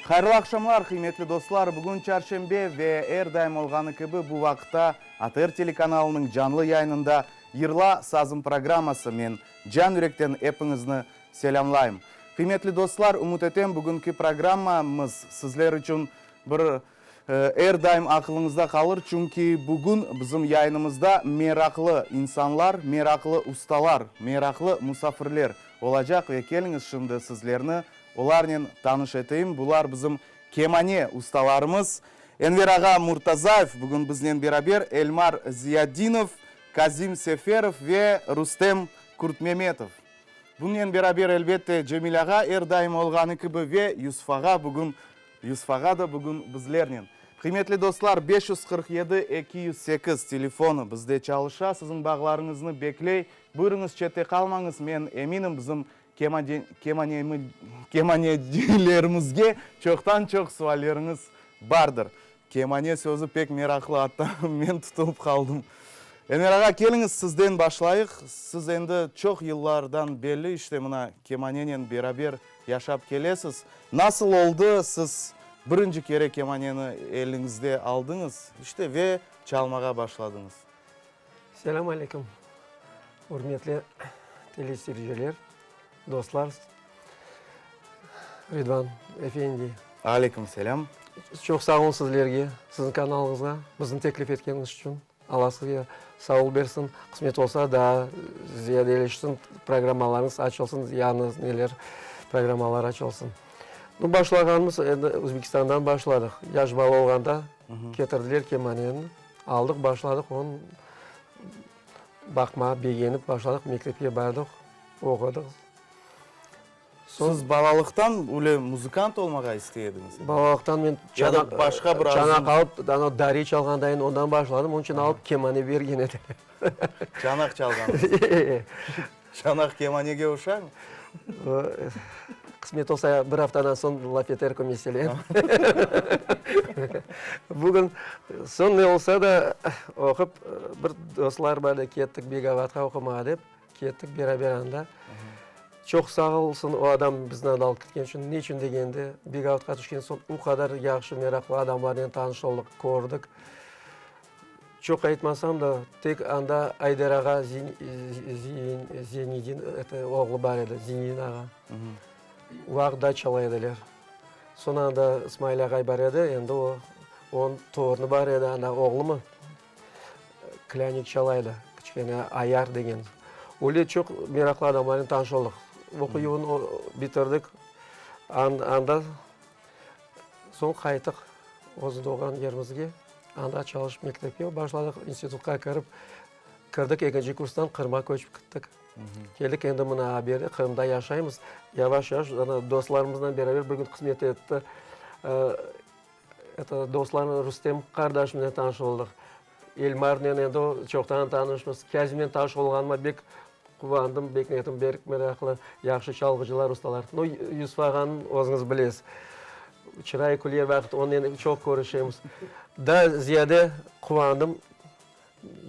Hayırlı aqşamlar, qıymetli dostlar! Bugün çarşenbe ve er daim olğanı kibi bu vaqıtta ATR telekanalınıñ canlı yayınında Yırla, sazım programması. Men can yürekten epiñizni selâmlayım. Qıymetli dostlar, ümüt etem, bugünki programmamız sizler içün bir Er daim aqılıñızda qalır, çünki bugün bizim yayınımızda meraqlı insanlar, meraqlı ustalar, meraqlı musafirler olacaq ve keliñiz şimdi sizlerni olarnen tanış eteyim. Bular bizim kemane ustalarımız, Enver ağa Murtazayev bugün biznen beraber, Elmar Ziyadinov, Kazim Seferov ve Rustem Kurtmemetov. Bunnen beraber, elbette, Cemil ağa er daim olğanı kibi ve Yusuf ağa bugün Yusuf ağa da bugün bizlernen. Qıymetli dostlar, 547 208 telefonı bizde çalışa, siziñ bağlarıñıznı bekley. Buyurıñız, çette qalmañız, men eminim, bizim kemanecilerimizge çoqtan-çoq sualleriñiz bardır. Kemane sözü pek meraqlı, atta men tutulıp qaldım. Enver ağa, keliñiz, sizden başlayıq. Siz endi çoq yıllardan belli işte mına kemanenen beraber yaşap kelesiz. Nasıl oldı, siz birinci kere kemaneni eliñizde aldıñız, işte, ve çalmağa başladıñız? Selâm aleyküm, ürmetli teleseyirciler, dostlar, Ridvan efendi. Aleyküm selâm. Çoq sağ olun sizlerge, siziñ kanalıñızğa bizni teklif etkeniñiz içün. Alla sizge sağlıq bersin, qısmet olsa daa ziyadeleşsin programmalarıñız, açılsın, yañı neler, programmalar açılsın. Nu, başlağanımız endi Özbekistandan başladıq. Yaş bala olğanda ketirdiler kemaneni, aldıq, başladıq onı baqmağa, begenip başladıq, mektepke bardıq, oqudıq. Siz balalıqtan öyle muzıkant olmağa istey ediñiz? Balalıqtan men Ya da başqa bir arzuñız? Çanaq alıp, ana dare çalğandayın ondan başladım, onıñ içün alıp kemane bergen ediler. Çanaq çalğanıñız? Çanaq kemanege oşaymı? Qısmet olsa, bir aftadan soñ laf eterik o meseleni. Bugün soñ ne olsa da oqup, bir dostlar bar edi, kettik Begavatqa oqumağa dep. Kettik beraber anda. Çoq sağ olsun o adam bizni anda alıp ketken içün. Ne içün degende, Begavatqa tüşken soñ o qadar yahşı, meraqlı adamlarnen tanış oldıq, kördik. Çoq aytmasam da, tek anda Ayder ağa Zenidin, eto, oğlu bar edi, Zinedin ağa. Uvaq daçala ediler. Soñ anda İsmail ağay bar edi, endi o, onıñ torunı bar edi anda, oğlumı? Klânik çala edi, kiçkene Ayar degen. Öyle çoq meraqlı adamlarnen tanış oldıq. Oquyuvnı bitirdik, anda soñ qayttıq öz doğğan yerimizge. Anda çalışıp mektepke başladıq, institutqa kirip, kirdik, ekinci kurstan Qırımğa köçip kettik. Keldik endi mına haberi, Qırımda yaşaymız. Yavaş-yavaş dostlarımızla beraber bir kün qısmet etti. Eto, dostlarım Rustem qardaşımnen tanış oldıq. Elmarnen endi o çoqtan tanışmız. Kâzimnen tanış olğanıma bek quvandım, bek netim, bek meraqlı, yahşı çalğıcılar, ustalar. Nu, Yusuf ağanı özüñiz bilesiz. Çırayı küle er vaqıt, onen çoq körüşemiz. Daa ziyade quvandım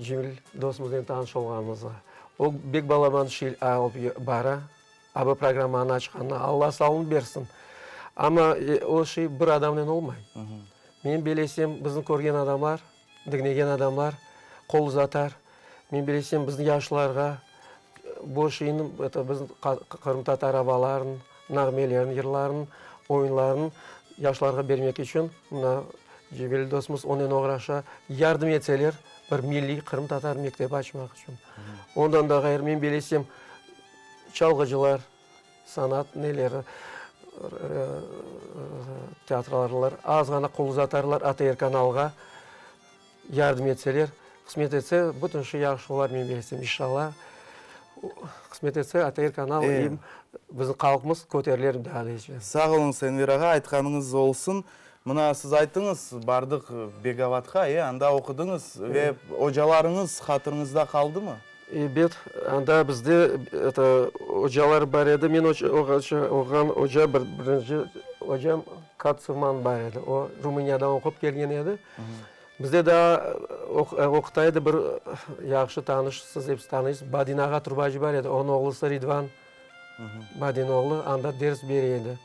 Cemil dostumıznen tanış olğanımızğa. O bek balaban şiir alıp bara. AB programmanı açqanına Alla sağlıq bersin. Amma o şey bir adamnen olmay. Men belesem, bizni körgen adamlar, diñlegen adamlar qol uzatar. Men belesem, bizni yaşlarğa bu şeyni, eto, bizim qırımtatar avaların, nağmelerin, yırların, oyunların yaşlarğa bermek içün mına Cemil dostumız onen oğraşa, yardım etseler bir milliy qırımtatar mektebi açmaq içün. Ondan da ğayrı, men belesem, Çalğıcılar, sanat neleri, teatrlarlar az ğana qol uzatarlar ATR kanalğa yardım etseler, qısmet etse, bütün şey yahşı olar, men bilsem, inşallah. Qısmet etse, ATR kanal em bizim halqımız köterilir daa da iyice. Sağ oluñız, Enver ağa, aytqanıñız olsun. Mına siz ayttıñız, bardıq Begavatqa, e, anda oqudıñız ve ocalarıñız hatırıñızda qaldımı? Ebet, anda bizde, eto, ocalar bar edi. Men oquğan oca, bir, birinci ocam Katsuvman bar edi. O, Rumıniyadan oqup kelgen edi. Bizde daa oquta edi bir yahşı tanış, siz episi tanıysız, Badin ağa Turbacı bar edi. Onıñ oğlusı Ridvan Badin oğlu anda ders bere edi.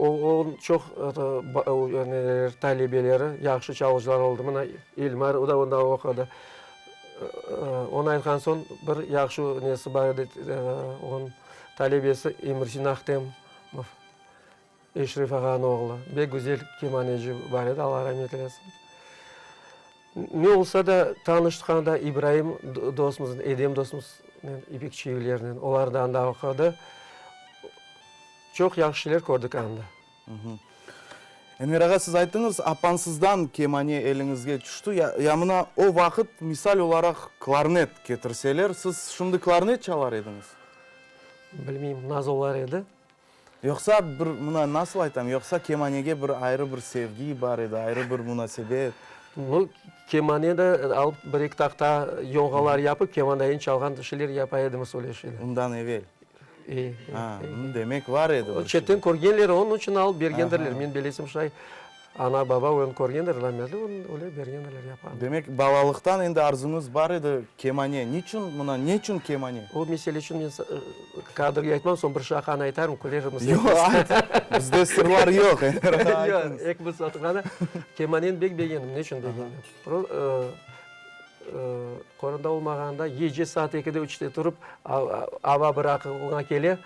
Onıñ çoq talebeleri, yahşı çalğıcılar oldı. Mına Elmar, o da onda oqudı. Onı aytqan soñ, bir yahşı nesi bar edi, onıñ talebesi Emirsin Ahtemov, Eşref ağanıñ oğlu. Bek güzel kemaneci bar edi, Alla rahmet eylesin. Ne olsa da, tanışqanda İbraim dostumız, Edem dostumıznen, İpekçiyevlernen, olar da anda oqudı. Çoq yahşı şeyler kördik anda. Enver ağa, siz ayttıñız, apansızdan kemane eliñizge tüşti. Ya, ya mına o vaqıt misal olaraq klarnet ketirseler, siz şimdi klarnet çalar ediñiz? Bilmeyim, naz olar edi. Yoqsa bir, mına nasıl aytam, yoqsa kemanege bir ayrı bir sevgi bar edi, ayrı bir munasebet? Nu, kemane de alıp bir-eki tahta yonğalar yapıp, kemaneden çalğan şeyler yapa edimiz öyle şeyler. Ondan evel? E, Ha, demek bar edi bir şey. Çetten körgenler, onıñ içün alıp bergendirler. Men bilesem şay, ana, baba onı körgendir, rahmetli, onı öyle bergendirler, yapqandır. Demek, balalıqtan endi arzuñız bar edi, kemane. Niçün, mına, neçün kemane? O mesele içün men kadrge aytmam, soñ bir şaqanı aytarım, külermiz. Yoq, ayt. Bizde sırlar yoq, Yoq, ekimiz oturğanda, kemaneni bek begendim. Neçün begendim? Qoranda olmağanda gece saat ekide, üçte turıp, ava bir aqılına kele,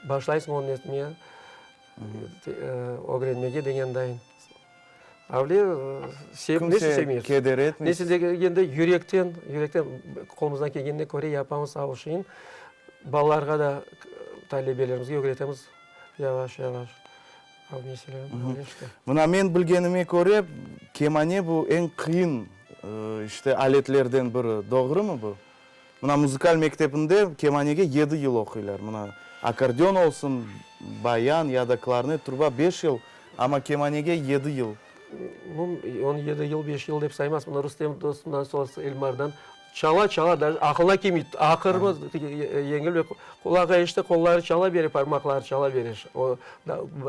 başlaysıñ onı netmege, ögrenmege degendayın. Avle Kimse keder etmey. Nesi degende yürekten, yürekten qolumızdan kelgenine köre yapamız av şeyin. Balalarğa da, talebelerimizge ögretemiz yavaş-yavaş. Mına men bilgenime köre, kemane bu eñ qıyın, işte, aletlerden biri. Doğrumı bu? Mına muzıkal mektebinde kemanege yedi yıl oquylar. Mına akkordeon olsun, bayan ya da klarnet, truba beş yıl, amma kemanege yedi yıl. Onı yedi yıl, beş yıl dep saymaz. Mına Rustem dostumdan sorasa, Elmardan, Çala, çala, daje aqılına kelmey, aqırmı, yengil, qulağı eşite, qolları çala bere, parmaqları çala bere. O,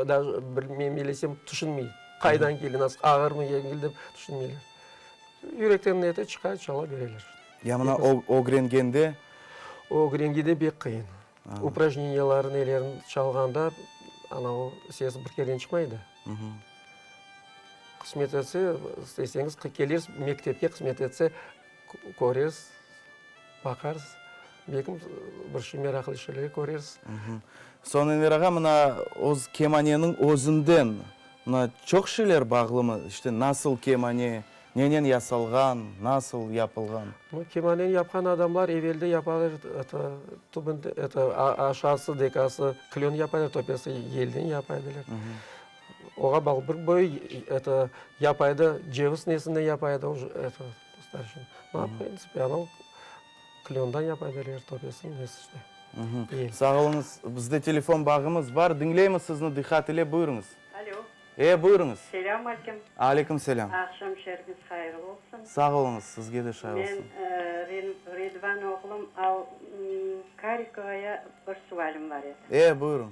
daje, men bilesem, tüşünmey, qaydan keldi, nasıl, ağırmı, yengil dep tüşünmeyler. Yürekten neti çıqa, çala bereler. Ya mına ögrengende? Ögrengende pek qıyın. Uprajneniyaları, nelerini çalğanda, ana o ses bir kereden çıqmay da. Qısmet etse, isteseñiz, kelirsiz, mektepke qısmet etse, körersiz, baqarsız, belki bir şey meraqlı şeyler körersiz. Soñ, Enver ağa, mına öz kemaneniñ özünden mına çoq şeyler bağlımı? İşte, nasıl kemane, nenen yasalğan, nasıl yapılğan? Nu, kemaneni yapqan adamlar evelde yapalar, eto, tübünde, eto, aşağısı, dekası klön yapa ediler, töpesi yelden yapa ediler. Oğa bağlı bir boyu, eto, yapa edi, ceviz nesinden yapa edi, eto, dostlar içün. Nu, a printsipi, anau klöndan yapa ediler, töpesi, nesi işte. Sağ oluñız. Bizde telefon bağımız bar. Diñleymiz sizni diqqat ile, buyurıñız. Alo. E, buyurıñız. Selâm aleykim. Aleyküm selâm. Aqşam şeriniz hayırlı olsun. Sağ oluñız, sizge de şay olsun. Men Ridvan oğlum al Karikovaya bir sualim bar edi. E, buyurıñ.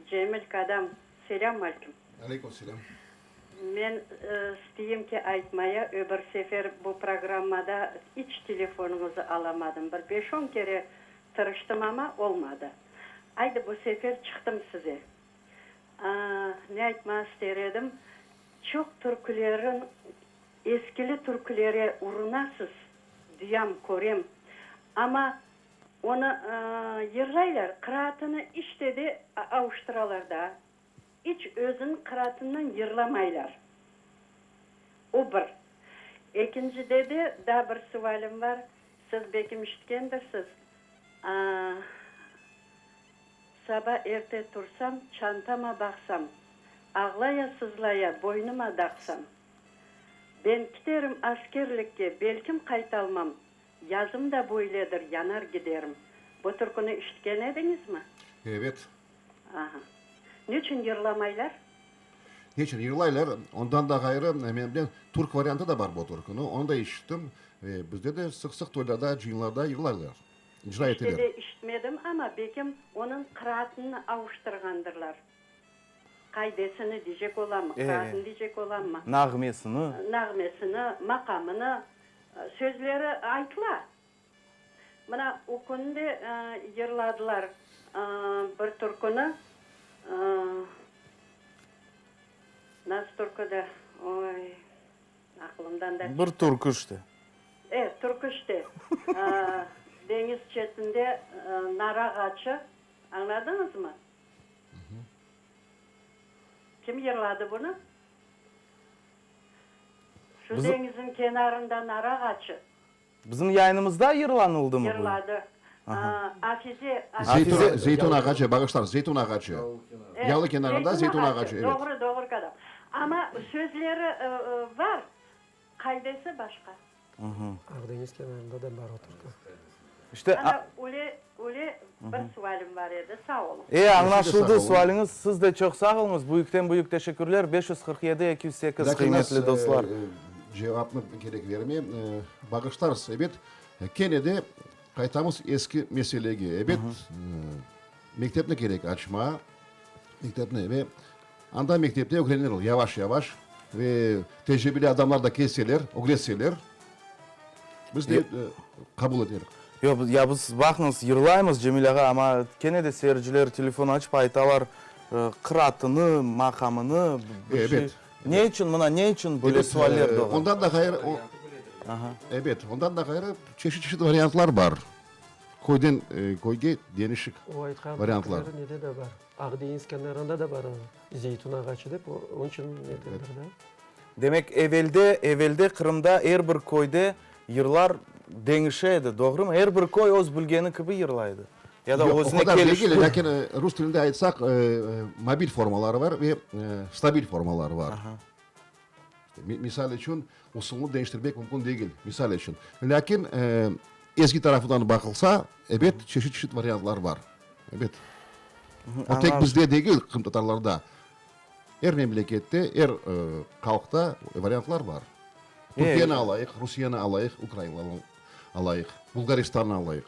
Cemil kadam, selâm aleykim. Aleyküm selâm. Men isteyim ki aytmaya, öbür sefer bu programmada iç telefonıñızı alamadım. Bir beş-on kere tırıştım amma olmadı. Aydı bu sefer çıqtım size. Ne aytmağa ister edim, çoq türkülerin, eskili türkülere urunasız, duyam, körem, amma onı yırlaylar, qıraatını iç te de avuştıralar da, iç özüniñ qıraatından yırlamaylar. O bir. Ekincide de daa bir sualim bar, siz belkim işitkendirsiz, Saba erte tursam, çantama baqsam, Ağlaya-sızlaya boynuma daqsam. Ben kiterim askerlikke, belkim qaytalmam, Yazım da böyledir, yanar giderim. Bu türküni işitken ediñizmi? Evet. Aha. Niçün yırlamaylar? Niçün yırlaylar? Ondan da ğayrı, men bilem, türk variantı da bar bu türküniñ, onı da işittim. Ve bizde de sıq-sıq toylarda, cıyınlarda yırlaylar. İcra İşte de işitmedim, amma bekim onıñ qıraatını avuştırğandırlar. Qaidesini diycek olamı, qıraatını diycek olammı? Nağmesini. Nağmesini, maqamını. Sözleri aytıla. Mına o künü de yırladılar bir türküni. Nasıl türkü da, oy, aqılımdan da Bir çıqtı. türkü işte. E, türkü işte. Deñiz çetinde nar ağaçı, añladıñızmı? Kim yırladı bunı? Şu deñizniñ kenarında nar ağaçı. Bizim yayınımızda yırlanıldı mı bu? Yırladı. Afize, Afize. Zeytun ağaçı, bağışlar, zeytun ağaçı. Yalı kenarında zeytun ağaçı, evet. Doğru, doğru kadam. Amma sözleri bar, qaydesi başqa. Aqdeñiz kenarında da bar o türkü. İşte, Ana, öyle, öyle bir sualim bar edi. Sağ oluñ. E, añlaşıldı sualiñiz. Siz de çoq sağ oluñız. Büyükten-büyük teşekkürler. 547 208, qıymetli dostlar. Cevapnı kerek vermeyim. Bağışlarsız, ebet. Kene de qaytamız eski meselege. Ebet, mektepni kerek açma, mektepni ve anda mektepte ögrenir yavaş-yavaş ve tecribeli adamlar da kelseler, ögretseler, biz de qabul eterik. Yoq, ya biz, baqıñız, yırlaymız, Cemil ağa, amma kene de seyirciler telefon açıp aytalar, qıratını, maqamını, bir şey. Ebet. Ne içün, mına, ne içün böyle sualler doğa? Ondan da ğayrı, ebet, ondan da ğayrı çeşit-çeşit variantlar bar. Köyden köyge deñişik O aytqan variantlar. türküleri nede de bar, Aq deñiz kenarında da bar zeytun ağaçı dep, onıñ içün nedendir da. Demek, evelde, evelde Qırımda er bir köyde yırlar deñişe edi, doğrumı? Er bir köy öz bilgeni kibi yırlay edi. Ya da Yoq, o özüne qadar degil, kelişti. lâkin rus tilinde aytsaq, mobil formaları bar ve stabil formaları bar. Misal içün, usulnı deñiştirmek mümkün degil, misal içün. Lâkin ezgi tarafından baqılsa, ebet, çeşit-çeşit variantlar bar. Ebet. O tek bizde degil, qırımtatarlarda. Er memlekette, er halqta variantlar bar. Türkiyeni alayıq, Rusiyeni alayıq, Ukrainanı alayıq, Bulgaristanı alayıq.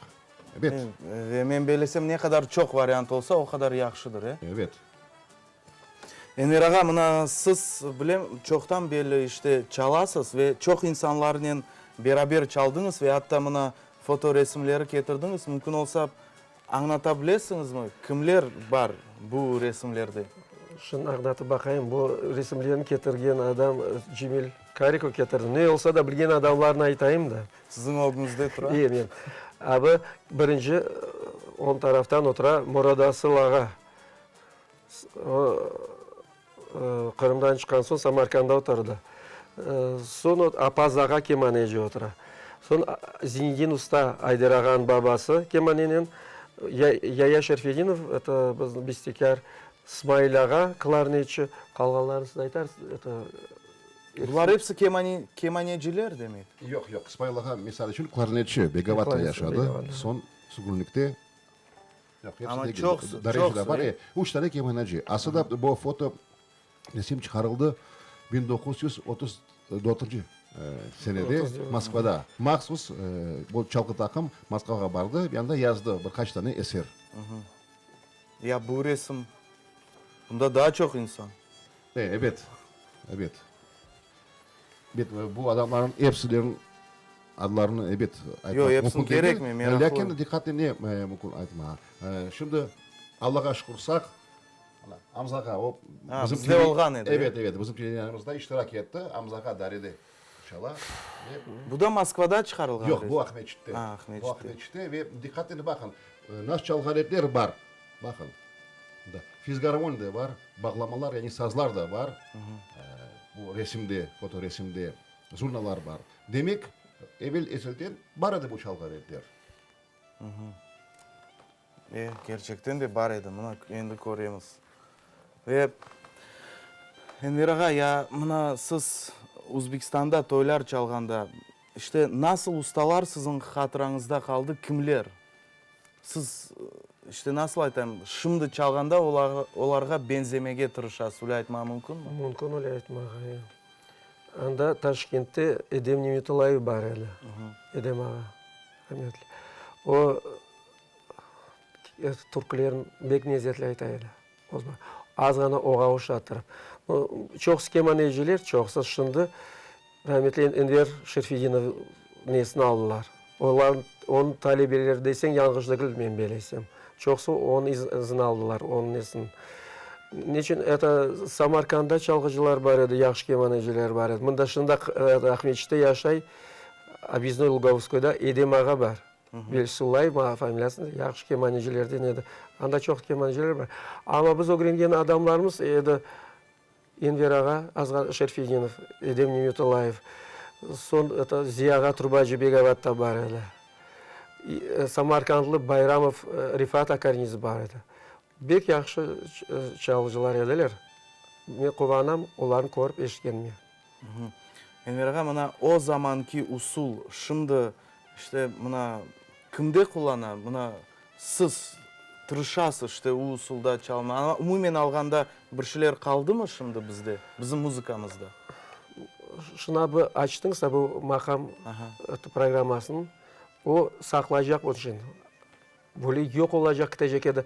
Ebet. Ve men bellesem, ne qadar çoq variant olsa, o qadar yahşıdır, e? Ebet. Enver ağa, mına siz, bilem, çoqtan belli işte çalasız ve çoq insanlarnen beraber çaldıñız ve atta mına fotoresimleri ketirdiñiz. Mümkün olsa, añlata bilesiñizmi, kimler bar bu resimlerde? Şunı añlatıp baqayım, bu resimlerni ketirgen adam Cemil Karikov ketirdi. Ne olsa da bilgen adamlarnı aytayım da. Siziñ ögüñizde tura. İyi, men. Abi, birinci oñ taraftan otura Muradasıl ağa. O, Qırımdan çıqqan soñ Samarkanda oturdı. Soñ Apaz ağa kemaneci otura. Soñ Zinedin usta, Ayder ağanıñ babası kemanenen, Yaya Şerfedinov, eto, bizim bestekâr, Smail ağa klarnetçi, qalğanlarını siz aytarsız, eto. Bular episi kemaneciler demek? Yoq, yoq, İsmail ağa, misal içün, klarnetçi, Begavatta yaşadı, soñ sürgünlikte. Yoq, hepsi Amma degil. çoqsu, Darejada çoqsu, bar, e? e, üç tane kemaneci. Aslı bu foto resim çıqarıldı 1934 senede Moskvada. Mahsus bu çalğı taqım Moskvağa bardı ve anda yazdı bir qaç tane eser. Ya bu resim? Bunda daa çoq insan. E, ebet, ebet. Ebet, bu adamlarnıñ epsileriniñ adlarını, ebet, aytmaq Yoq, epsini mümkün degil. kerekmey, meraqlı. Lâkin diqqatnen ne mümkün aytmağa. Şimdi, Allağa şükür, sağ, mına, Amza ağa, o Ha, bizim bizde olğan edi. Ebet, ebet, bizim teleyayınımızda iştirak etti. Amza ağa darede çala. Ve Bu da Moskvada çıqarılğan Yoq, resim? bu Aqmescitte. Ha, Aqmescitte. Bu Aqmescitte ve diqqatnen baqıñ, nasıl çalğı aletler bar. Baqıñ, mında fisgarmoniya da bar, bağlamalar, yani sazlar da bar. Bu resimde, fotoresimde zurnalar bar. Demek, evel ezelden bar edi bu çalğı aletler. E, kerçekten de bar edi, mına endi köremiz. Ve, Enver ağa, ya mına siz Uzbekistanda toylar çalğanda, işte, nasıl ustalar siziñ hatırañızda qaldı, kimler? Siz, işte, nasıl aytayım, şimdi çalğanda olarğa beñzemege tırışasız, öyle aytmağa mümkünmi? Mümkün öyle aytmağa, e. Anda Taşkentte Edem Nimetullayev bar edi, Edem ağa, rahmetli. O, türkülerni bek lezetli ayta edi. Azğana oğa oşattırıp. Çoqusı kemaneciler, çoqusı şimdi rahmetli Enver Şerfedinov nesini aldılar. Olar, onıñ talebeleri deseñ yañğış degil men belesem. Çoqusı onıñ izini aldılar, onıñ nesini. Neçün eto Samarkandda çalğıcılar bar edi, yahşı kemaneciler bar edi. Mında şimdi Aqmescitte yaşay, Obyezdnoy Lugovskoyda Edem ağa bar. Velsullayev maña familiyasını, yahşı kemanecilerden edi. Anda çoq kemaneciler bar. Amma biz ögrengen adamlarımız edi Enver ağa, Azğar Şerfedinov, Edem Nimetullayev, soñ eto Ziya ağa Trubacı Begavatta bar edi. Samarkandlı Bayramov Refat Akarniz bar edi. Bek yahşı çalğıcılar ediler. Men quvanam olarnı körip eşitkenime. Enver ağa, mına o zamanki usul şimdi işte mına kimde qullana? Mına siz tırışasız işte o usulda çalmağa. Amma umumen alğanda bir şeyler qaldımı şimdi bizde, bizim muzıkamızda? Şuna bir açtıñsa bu maqam programmasını, o saqlaycaq o şeyni. Böyle yoq olacaq, ketecek edi.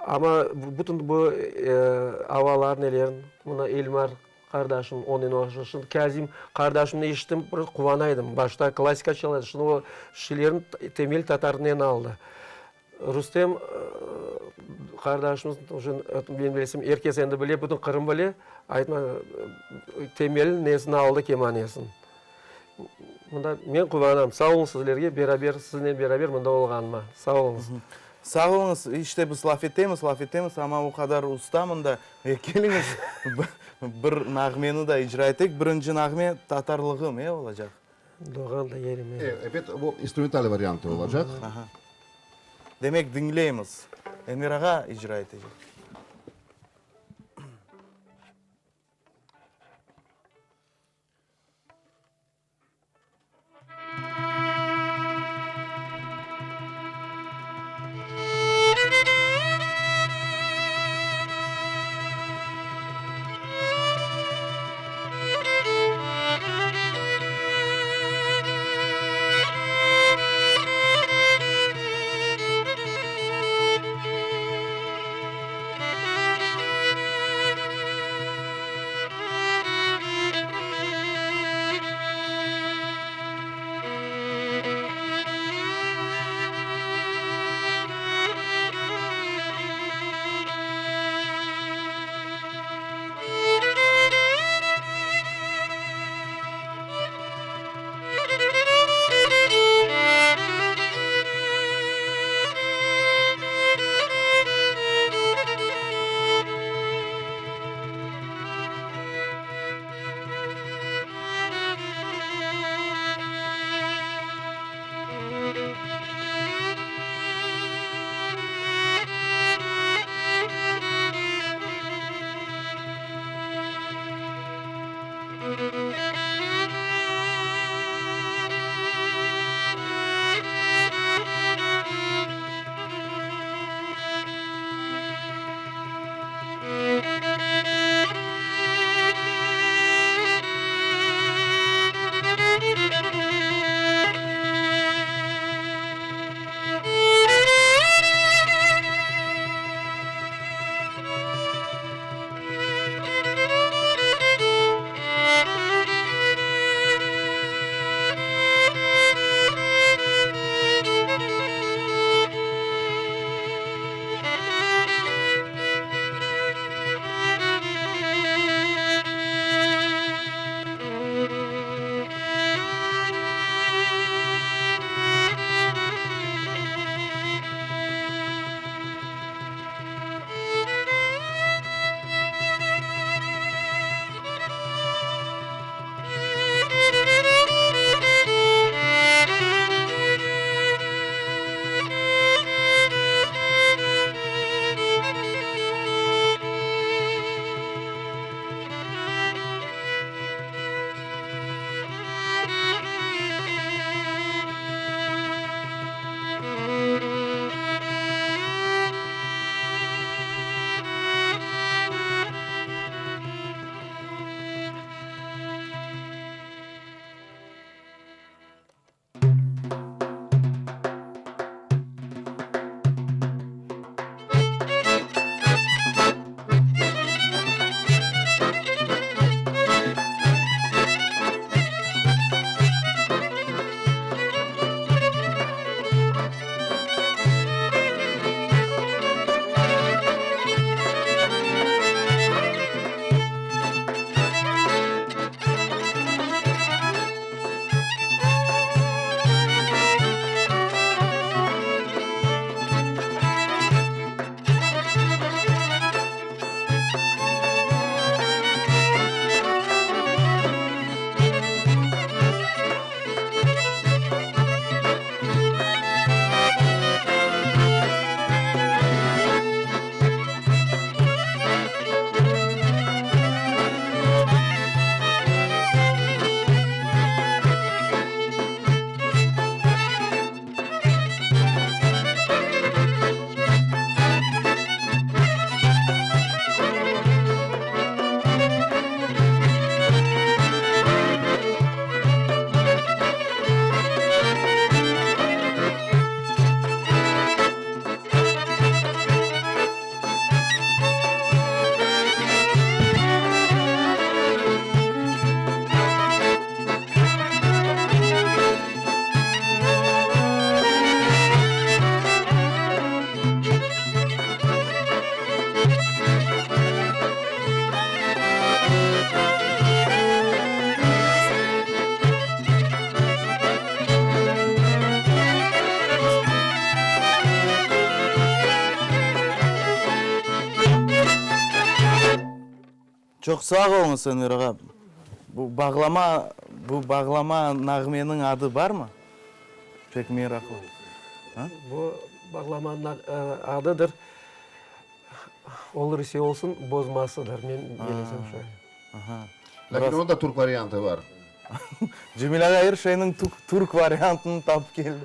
Amma bütün bu avalar, neler, mına Elmar qardaşım, onen oğraşa. Şimdi Kâzim qardaşımnı eşittim, bir quvana edim. Başta klassika çala edi, şimdi o şeylerni temel tatarnen aldı. Rustem qardaşımız, men bilsem, er kes endi bile, bütün Qırım bile, aytma, temel nesini aldı, kemanesini. Mında men quvanam. Sağ oluñ sizlerge, beraber, siznen beraber mında olğanıma. Sağ oluñız. Sağ oluñız. İşte biz laf etemiz, laf etemiz, amma o qadar usta mında. Keliñiz, bir nağmeni da icra eteyik. Birinci nağme Tatarlığım, e, olacaq. Doğan da yerim, e. Ebet, bu instrumental variantı olacaq. Aha. Demek, diñleymiz. Enver ağa icra etecek. Çoq sağ oluñız, Enver ağa. Bu bağlama, bu bağlama nağmeniñ adı barmı? Pek meraqlı. Bu bağlamanıñ adıdır, Olur ise olsun, bozmasıdır, men bilesem şöyle. Lâkin onıñ da türk variantı bar. Cemil ağa er şeyniñ türk variantını tapıp keldi.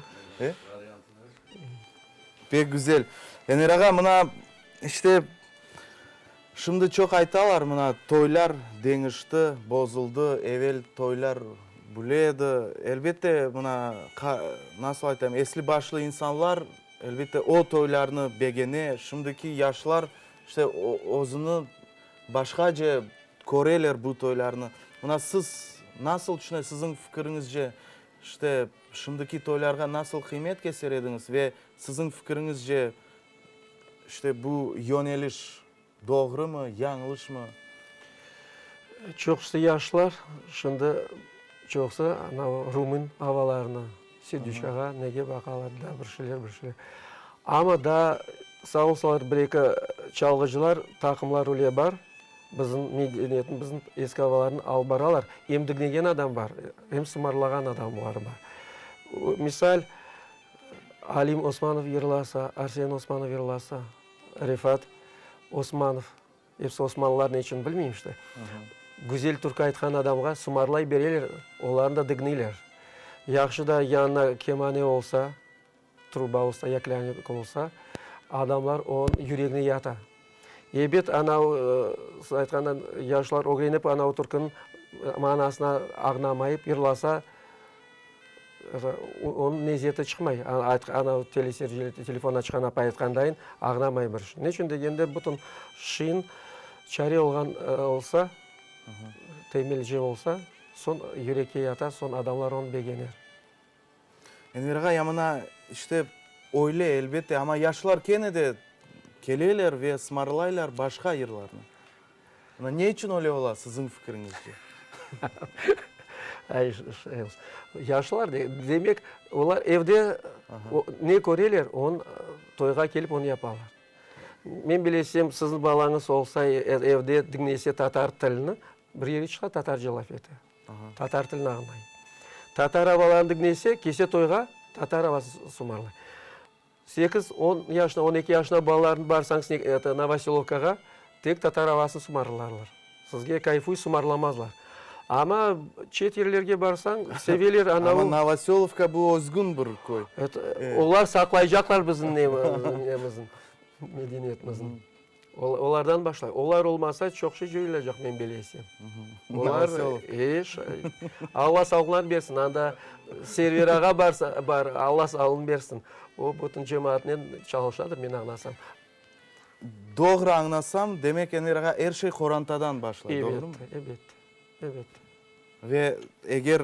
Pek güzel. Enver ağa, mına, işte, şimdi çoq aytalar, mına, toylar deñişti, bozuldı, evel toylar böyle edi. Elbette, mına, nasıl aytayım, esli-başlı insanlar, elbette, o toylarnı begene. Şimdiki yaşlar, işte, özüni başqace köreler bu toylarnı. Mına siz nasıl tüşünesiz, siziñ fikiriñizce, İşte, şimdiki toylarğa nasıl qıymet keser ediñiz ve siziñ fikiriñizce, işte, bu yöneliş doğrumı, yañlışmı? Çoqusı yaşlar şimdi çoqusı anavı rumın avalarına, serdüşkağa, nege baqalar, daa bir şeyler, bir şeyler. Amma daa sağ olsunlar bir-eki çalğıcılar, taqımlar öyle bar. Bizim medeniyetni, bizim eski avalarnı alıp baralar. Em diñlegen adam bar, em sımarlağan adamlar bar. Misal, Alim Osmanov yırlasa, Arsen Osmanov yırlasa, Refat Osmanov, episi Osmanlılar ne içün bilmeyim işte, güzel türkü aytqan adamğa sımarlay bereler, olarnı da diñleyler. Yahşı da yanına kemane olsa, Truba olsa ya klarnet olsa, adamlar onıñ yüregine yata. Ebet, anav, siz aytqandan, yaşlar ögrenip, anav türküniñ manasını añlamayıp yırlasa, onıñ lezeti çıqmay. Anav telefon açqan apay aytqandayın, añlamay bir şey. Neçün degende, bütün şiin çare olğan olsa, temelce olsa, soñ yürekke yata, soñ adamlar onı begener. Enver ağa, ya mına, işte, öyle, elbette, amma yaşlar kene de keleler ve sımarlaylar başqa yırlarnı. Mına ne içün öyle ola, siziñ fikiriñizce? Yaşlar, demek, olar evde ne köreler, onı toyğa kelip onı yapalar. Men bilesem, siziñ balañız olsa, evde diñlese tatar tilini, bir yere çıqa tatarca laf ete. Tatar tilini añlay. Tatar avalarını diñlese, kese toyğa tatar avası sımarlay. Sekiz, on yaşına, on eki yaşına balalarnı barsañız eto, Novoselovkağa, tek tatar avasını sımarlarlar. Sizge kayfuy sımarlamazlar. Amma çet yerlerge barsañ, seveler anavı. Amma Novoselovka bu özgün bir köy. Eto, olar saqlaycaqlar bizim nemizni, medeniyetimizni. Olardan başlay. Olar olmasa, çoq şey coyulacaq, men bilesem. Olar, eş, Alla sağlıqlarını bersin. Anda Server ağa barsa, bar, Alla sağlığını bersin. O, bütün cemaatnen çalışadır, men añlasam. Doğru añlasam, demek, Enver ağa, er şey qorantadan başlay, doğrumı? Ebet, ebet, ebet. Ve eger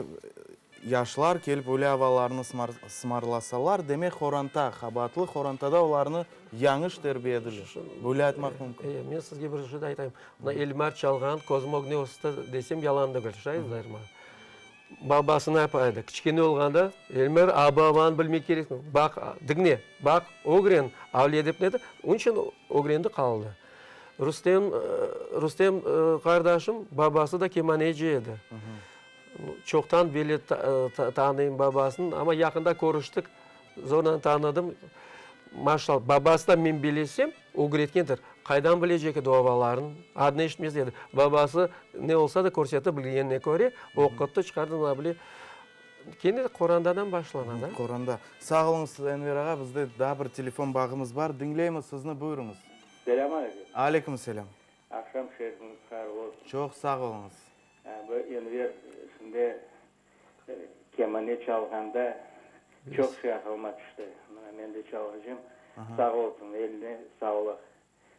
yaşlar kelip öyle avalarnı sımarlasalar, demek horanta qabaatlı, horantada olarnı yañış terbiye ediler. Böyle aytmaq mümkün. E, men sizge bir şey de aytayım. Mına Elmar çalğan Közüm ögüne östi desem yalan degil, şay Elmar? Babasına apaydı. Kiçkene olğanda, Elmar, a-babanı bilmek kereksiñ. Baq, diñle, baq, ögren, avle dep ne edi, onıñ içün ögrendi qaldı. Rustem, Rustem qardaşım babası da kemaneci edi. Çoqtan beri tanıyım babasını, amma yaqında körüştik, zornen tanıdım. Maşallah, babası da men bilesem, ögretkendir. Qaydan bilecek edi o avalarnı, adını eşitmez edi. Babası ne olsa da körsetip bilgenine köre, oquttı, çıqardı, mına bile. Kene qorandadan başlana da. Qoranda. Sağ oluñız, Enver ağa, bizde daa bir telefon bağımız bar. Diñleymiz sizni, buyurıñız. Selâm aleyküm. Aleyküm selâm. Aqşam şerifiñiz hayırlı olsun. Çoq sağ oluñız. Bu Enver şimdi kemane çalğanda çoq şey aqılıma tüşti. Mına men de çalğıcım. Sağ olsun, eline sağlıq.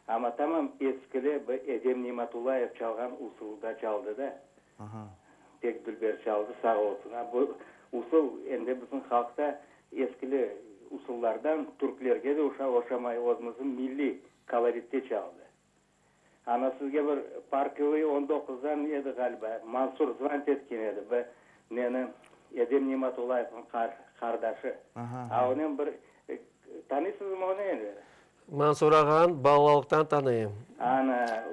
Amma tamam eskili bu Edem Nimatullayev çalğan usulda çaldı da. Pek dülber çaldı, sağ olsun. A bu usul endi bizim halqta eskili usullardan türklerge de oşamay, özümizniñ milliy koloritte çaldı. Ana sizge bir Parkovıy on doquzdan edi ğaliba, Mansur zvant etken edi, bu neni, Edem Nimatullayevniñ qardaşı. A onen bir, tanıysızmı onı endi? Mansur ağanı balalıqtan tanıyım. Ana.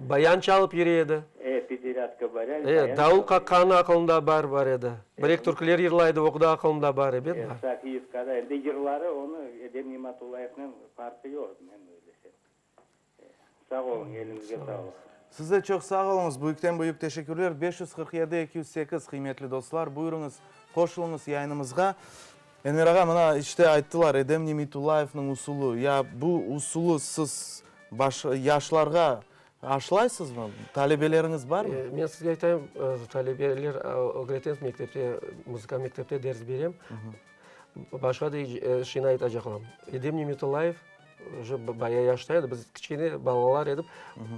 Bayan çalıp yüre edi. E, pyatirâtka bar edi. E, davul qaqqanı aqılımda bar, bar edi. Bir-eki türküler yırlay edi, o da aqılımda bar, ebet, bar. E, Safiyevkada, endi yırları onı Edem Nimatullayevnen farqı yoq edi, men öylesem. Sağ oluñ, eliñizge sağlıq. Siz de çoq sağ oluñız, büyükten büyük teşekkürler. 547 208, qıymetli dostlar, buyurıñız, qoşulıñız yayınımızğa. Enver ağa, mına işte ayttılar, Edem Nimetullayevniñ usulı. Ya bu usulı siz baş, yaşlarğa aşlaysızmı? Talebeleriñiz barmı? Men sizge aytayım, talebeler ögretemiz mektepte, muzıka mektepte ders berem. Başqa da şeyni aytacaq olam. Edem Nimetullayev uje baya yaşta edi, biz kiçkene balalar edik,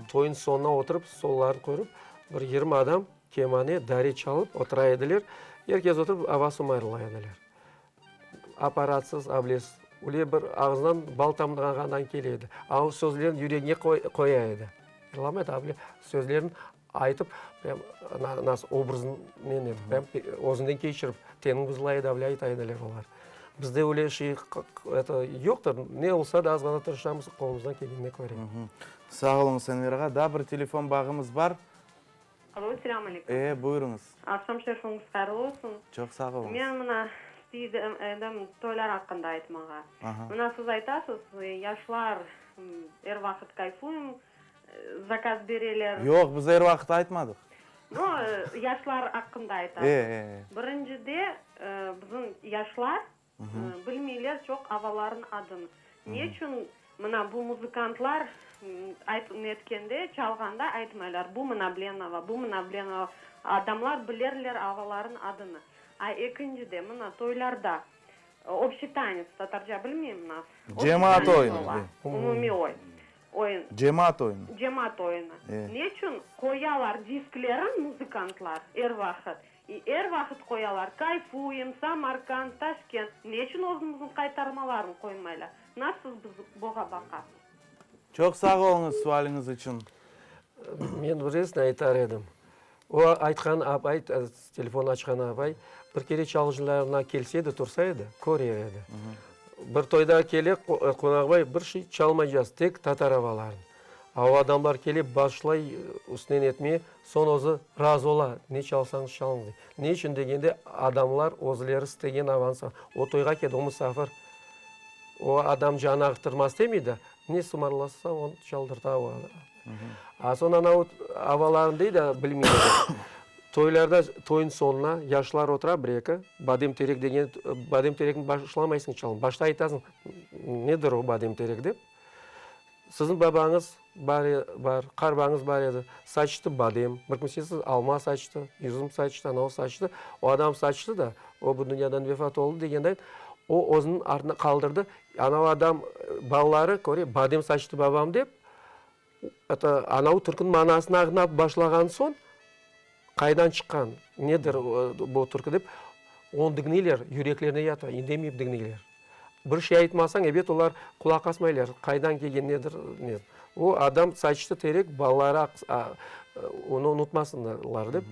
toyun soñuna oturıp, stollarnı qoyup, bir 20 adam kemane, dare çalıp otura ediler. Er kes oturıp ava sumarlay ediler. Apparatsız, ablesiz. Öyle bir ağızdan bal tamdırğandan kele edi. Ağız sözlerini yüreğine qoya edi. Yırlamay da, able sözlerini Aytıp, prям nasıl obraznen prям özünden keçirip, teniñ buzlay edi, avle ayta ediler olar. Bizde öyle şey eto yoqtır, ne olsa da az ğana tırışamız qolumızdan kelgenine köre. Sağ oluñız, Enver ağa. Daa bir telefon bağımız bar. Alo, selâm aleyküm. E, buyurıñız. Aqşam şerfiñiz hayırlı olsun. Çoq sağ oluñız. Men mına isteydim edim toylar aqqında aytmağa. Mına siz aytasız, yaşlar er vaqıt kayfuyım, Zakaz bereler. Yoq, biz er vaqıt aytmadıq. No, yaşlar aqqında aytasız. Birincide, bizim yaşlar bilmeyler çoq avaların adını. Ne içün mına bu muzıkantlar netkende, çalğanda aytmaylar, bu mına bilen ava, bu mına bilen ava. Adamlar bilerler avaların adını. A ekincide, mına toylarda Общий tanets, tatarca bilmeyim nasıl. Cemaat oyunı. Umumiy oyun. Oyun. Cemaat oyunı. Cemaat oyunı. Neçün qoyalar disklerin muzıkantlar er vaqıt? İ er vaqıt qoyalar Kayfuyem, Samarkand, Taşkent. Neçün özümizniñ qaytarmaların qoymaylar? Nasıl biz buğa baqasız? Çoq sağ oluñız sualiñiz içün. Men bir resni aytar edim. O aytqan apay, telefon açqan apay, bir kere çalğıcılarına kelse edi, tursa edi, körer edi. Bir toyda kele, qonaqbay bir şey çalmaycaz, tek tatar avaların. A o adamlar kele, başlay üstünden etmeye, soñ özü razı ola, ne çalsañız çalıñ dey. Ne içün degende, adamlar özleri istegen avanı O toyğa keldi, o musafir. O adam canı ağırttırmaz istemey de, ne sımarlasa, onı çaldırta o adam. A soñ ana avalarını dey de, bilmey edi. Toylarda, toyun soñuna yaşlar otura bir-eki, badem terek degen, badem terekni başlamaysıñ çalmağa, başta aytasıñ, nedir o badem terek dep. Siziñ babañız bar, bar, qarbañız bar edi, saçtı badem, bir kimsesiz alma saçtı, yüzüm saçtı, anavı saçtı. O adam saçtı da, o bu dünyadan vefat oldı degenday, o özüniñ artına qaldırdı. Anavı adam, balaları köre, badem saçtı babam dep, Eto, anavı türküniñ manasını añlap başlağan soñ, qaydan çıqqan, nedir bu türkü dep, onı diñleyler, yüreklerine yata, indemeyip diñleyler. Bir şey aytmasañ, ebet, olar qulaq asmaylar, qaydan kelgen, nedir, ne. O adam saçtı terek, balaları onı unutmasınlar dep,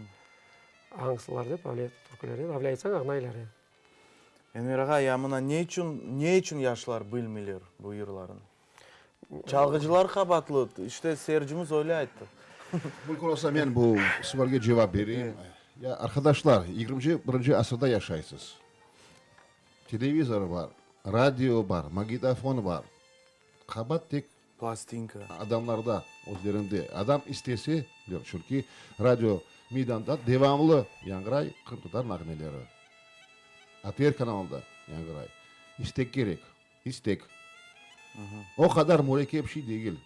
añsınlar dep, öyle türkülerden, öyle aytsañ, añlaylar. Enver ağa, ya mına ne içün, ne içün yaşlar bilmeyler bu yırlarnı? Çalğıcılar qabaatlı, işte seyircimiz öyle ayttı. Mümkün olsa men bu sualge cevap bereyim. Ya, arqadaşlar, yigirminci birinci asırda yaşaysız. Televizor bar, radio bar, magnitofon bar. Qabaat tek Plastinka. Adamlarda, özlerinde. Adam istese, çünki radio meydanda devamlı yañğıray qırımtatar nağmeleri. ATR kanalında yañğıray. İstek kerek. İstek. O qadar mürekkep şey degil.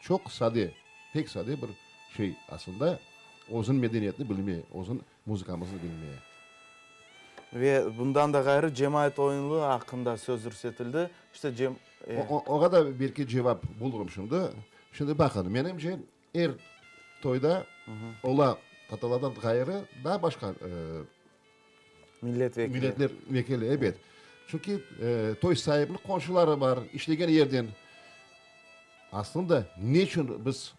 Çoq sade, pek sade bir şey aslında, özüniñ medeniyetini bilme, özüniñ muzıkamıznı bilme. Ve bundan da ğayrı cemaat oyunlı aqqında söz yürsetildi. İşte cem. Oña da belki cevap bulurım şimdi. Şimdi baqın, menimce, er toyda ola tatarlardan ğayrı daa başqa Millet vekili. Milletler vekili, ebet. Çünki toy saibiniñ qonşuları bar, işlegen yerden. Aslında, ne içün biz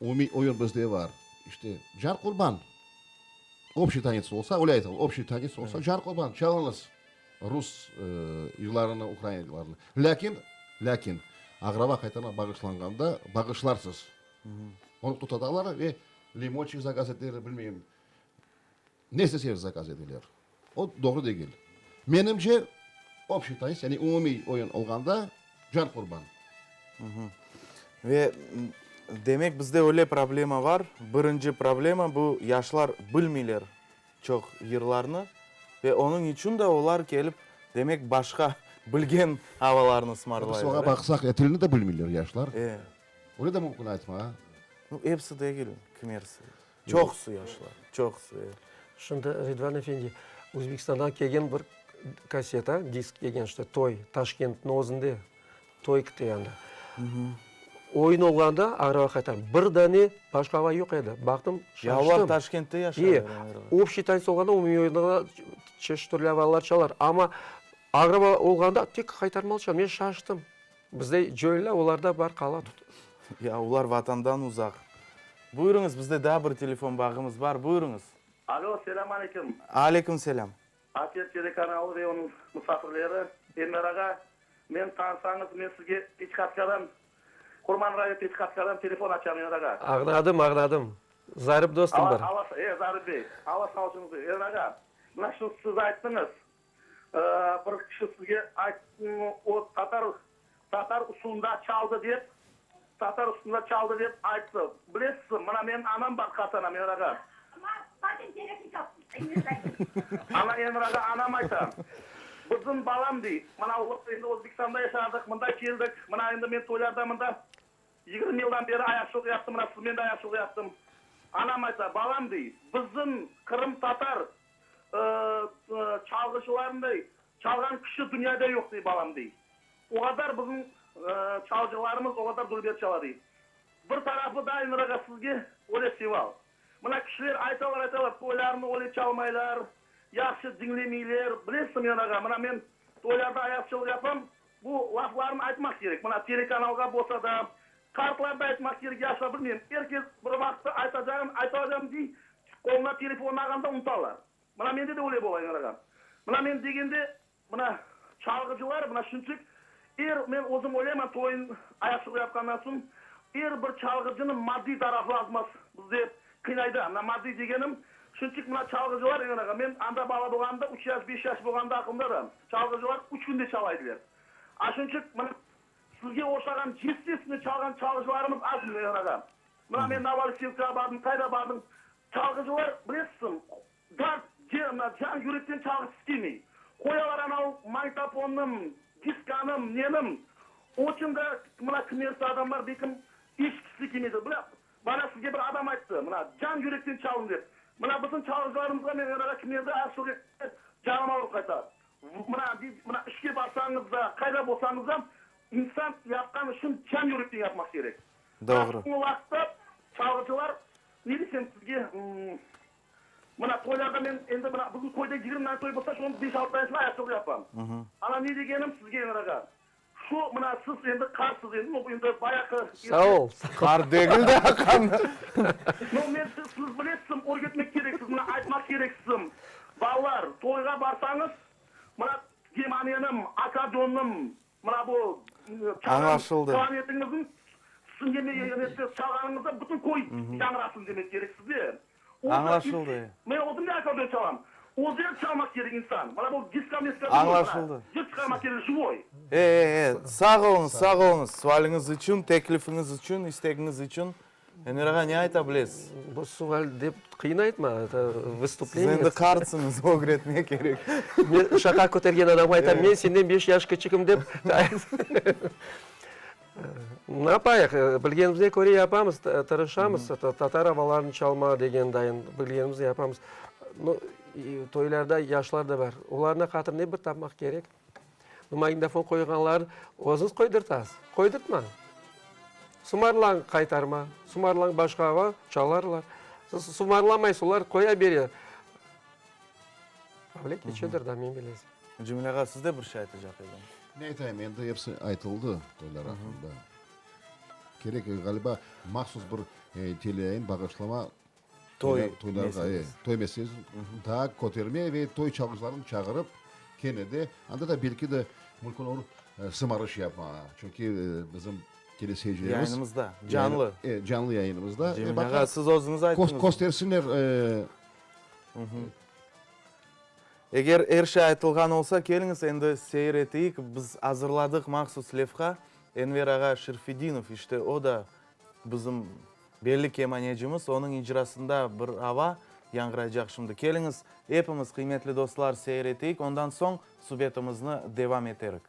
umumiy oyun bizde bar? İşte, can qurban. Obşiy tanets olsa, öyle aytalım, obşiy tanets olsa, can qurban, çalıñız rus yırlarını, ukrain yırlarını. Lâkin, lâkin, aqraba qaytarma bağışlanğanda bağışlarsız. Onı tutatalar ve limonçik zakaz eteler, bilmeyim, ne isteseler zakaz eteler. O doğru degil. Menimce, obşiy tanets, yani umumiy oyun olğanda, can qurban. Ve demek bizde öyle problema var. Birinci problema bu yaşlar bilmeyler çoq yırlarnı ve onıñ içün de olar kelip, demek, başqa bilgen avalarnı ısmarlaylar. Biz oña baqsaq, tilni de bilmeyler yaşlar. Öyle de mümkün aytma. Nu, episi degil, kimersi. Çoqusı yaşlar, çoqusı, e. Şimdi, Ridvan efendi, Özbekistandan kelgen bir kasseta, disk kelgen, işte, toy, Taşkentniñ özünde toy kite anda. Oyun olğanda araba qaytar. Bir dane başqa ava yoq edi. Baqtım, şaştım. Ya olar Taşkentte yaşaylar. E, obşiy tanets olğanda, umumiy oyunda çeşit türlü avalar çalar. Amma araba olğanda tek qaytarmalı çalar. Men şaştım. Bizde cöyle, olarda bar qala tut. Ya olar vatandan uzaq. Buyurıñız, bizde daa bir telefon bağımız bar. Buyurıñız. Alo, selâm aleyküm. Aleyküm selâm. ATR telekanalı ve onıñ musafirleri, Enver ağa, meni tanısañız, men sizge Pятihatkadan, Qurman rayonı Pятihatkadan telefon açam, Enver ağa. Añladım, añladım. Zarip dostum bar. Alla, e, Zarip bey, Alla sağ olsun, Enver ağa, mına şu siz ayttıñız, Bir kişi sizge ayttı, o tatar, tatar usulında çaldı dep, tatar usulında çaldı dep ayttı. Bilesizmi, mına menim anam bar, qart anam, Enver ağa. Ana, Enver ağa, anam ayta, bizim balam dey, mına endi Özbekistanda yaşadıq, mında keldik, mına endi men toylarda mında 20 yıldan beri ayaqçılıq yaptım, mına sizmen de ayaqçılıq yaptım. Anam ayta, balam dey, bizim qırımtatar Çalğıcılarınday çalğan kişi dünyada yoq, dey balam, dey. O qadar bizim çalğıcılarımız o qadar dülber çala, dey. Bir tarafı da Enver ağa sizge öyle seval. Mına kişiler aytalar, aytalar, toylarnı öyle çalmaylar, yahşı diñlemeyler. Bilesizmi, Enver ağa, mına men toylarda ayaqçılıq yapam, bu laflarnı aytmaq kerek. Mına telekanalğa bolsa da, qartlar da aytmaq kerek, yaşlar, bilmeyim, er kes bir vaqıtta aytacağın aytacağım dey, Qoluna telefon alğanda unutalar. Mına mende de öyle bola, Enver ağa. Mına men degende, mına çalğıcılar, mına şunçik, er, men özüm oylayman, toyun ayaqçılıq yapqandan soñ, er bir çalğıcınıñ maddiy tarafı az-maz bizde qıynayda. Mına maddiy degenim, şunçik mına çalğıcılar, Enver ağa, men anda bala bolğanımda, üç yaş, beş yaş bolğanda aqılımda da, çalğıcılar üç künde çala ediler. A şunçik mına sizge oşağan cestesine çalğan çalğıcılarımız az, Enver ağa. Mına men Novoalekseyevkağa bardım, qayda bardım, çalğıcılar, bilesizmi, dart, mına can yürekten çalğısı istemey. Qoyalar anau magnitofonım, diskanım, nenim. Oçün da mına kimersi adamlar belkim eşitkisi kelmeydir. Mına bana sizge bir adam ayttı, mına can yürekten çalın dep. Mına bizim çalğıcılarımızğa men anağa kimerde aşıq etip canım ağırıp qayta. Mına, mına işke barsañız da, qayda bolsañız da, insan yapqan işin can yürekten yapmaq kerek. Doğru. Bu vaqıtta çalğıcılar, ne desem sizge, mına toylarda men endi mına bizim köyde 20 dane toy bolsa, şonıñ beş-altı danesini ayaqçılıq yapam. Ana ne degenim sizge, Enver ağa, şu mına siz endi qartsız endi, no endi bayaqı. Sağ ol. Qart degil de aqam. No men siz, siz bilesiz, örgetmek kereksiz, mına aytmaq kereksiz, balalar, toyğa barsañız, mına kemanenim, akkordeonım, Mına bu çalğan klarnetiñizniñ çalğanıñızda bütün köy yañrasın demek kerek sizde. Añlaşıldı. Men özüm de akkordeon çalam. Özleri çalmaq kerek insan. Mına bu diska-miska Añlaşıldı. Yır çıqarmaq kerek živoy. E, e, e. Sağ oluñız, sağ oluñız sualiñiz içün, teklifiñiz içün, istegiñiz içün. Enver ağa, ne ayta bilesiz? Bu sual dep qıyın aytma, eto vıstupleniye. Siz endi qartsıñız, ögretmek kerek. Men şaqa kötergen adamğa aytam, men senden beş yaş kiçigim dep. Ne yapayıq, bilgenimizge köre yapamız, tırışamız, tatar avalarını çalma degen dayın bilgenimizni yapamız. Nu, toylarda yaşlar da bar, olarnı hatır ne bir tapmaq kerek. Bu magnitofon qoyğanlar özüñiz qoydırtasız. Qoydırtmañ. Sumarlañ qaytarma, sumarlañ başqa ava çalarlar. Siz sumarlamaysız, olar qoya bere. Öyle keçedir da, men bilesem. Cemil ağa, siz de bir şey aytacaq ediñiz. Ne aytayım, endi episi aytıldı toylar aqqında. Kerek, ğaliba, mahsus bir teleyayın bağışlama Toy toylarğa, e, toy meselesi daa köterme ve toy çalğıcılarını çağırıp, kene de, anda da belki de mümkün olur sımarış yapmağa. Çünki bizim. Teleseyircilerimiz. Yayınımızda, canlı. E, canlı yayınımızda. Cemil ağa, siz özüñiz ayttıñız. Köstersinler. Eger er şey aytılğan olsa, keliñiz endi seyir eteyik. Biz azırladıq mahsus levha. Enver ağa Şerfedinov, işte o da bizim belli kemanecimiz, onıñ icrasında bir ava yañğıraycaq şimdi. Keliñiz, epimiz, qıymetli dostlar, seyir eteyik, ondan soñ subetimizni devam eterik.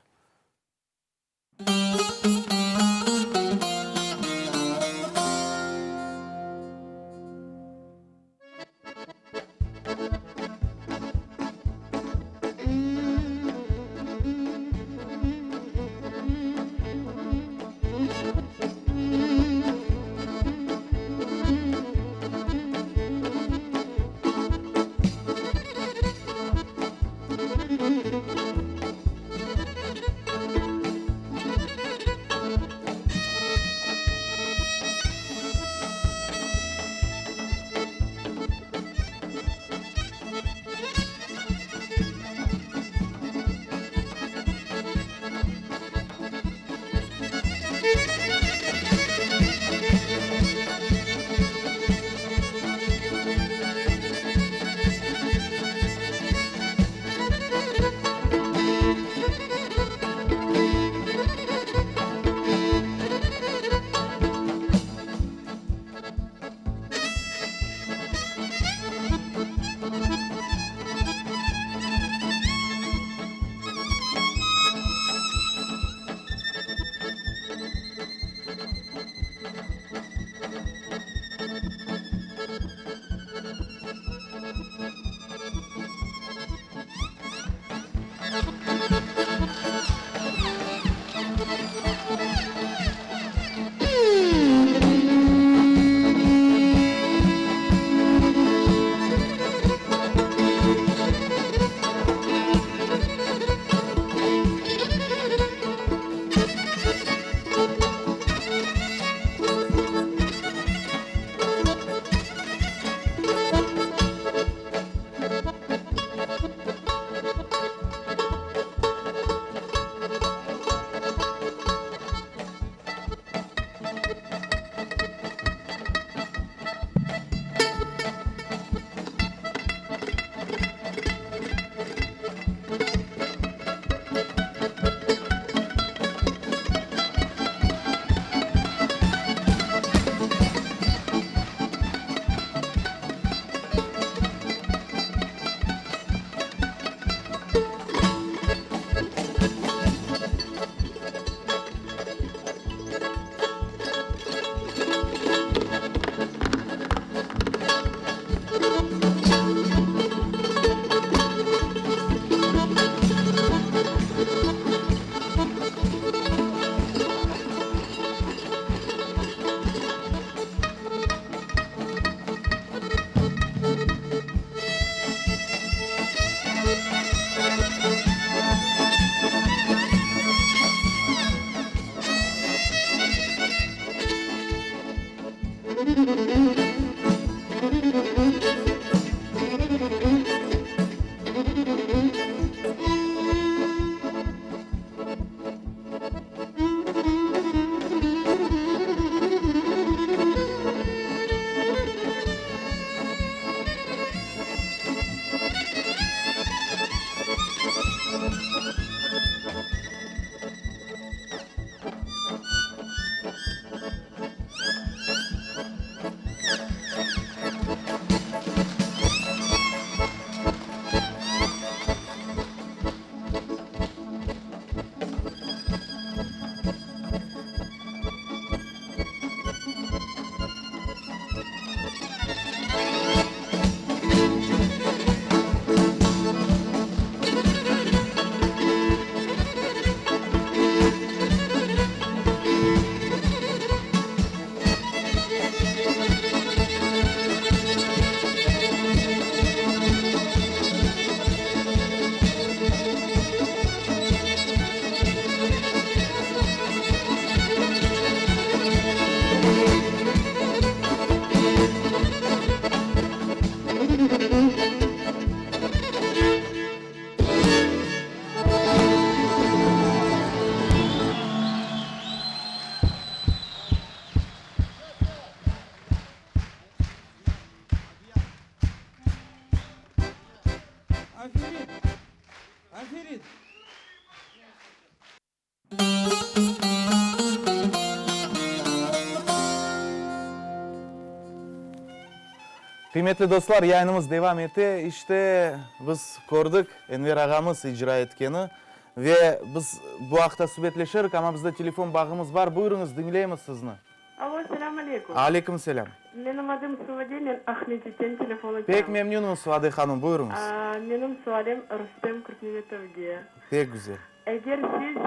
Qıymetli dostlar, yayınımız devam ete. İşte, biz kördik, Enver ağamız icra etkeni. Ve biz bu aqta subetleşerik, amma bizde telefon bağımız bar. Buyurıñız, diñleymiz sizni. Alo, selâm aleyküm. Aleyküm selâm. Menim adım Suvade, men Aqmescitten telefon etem. Pek memnünmiz, Suvade hanım, buyurıñız. Menim sualim Rustem Kurtmemetovge. Pek güzel. Eger siz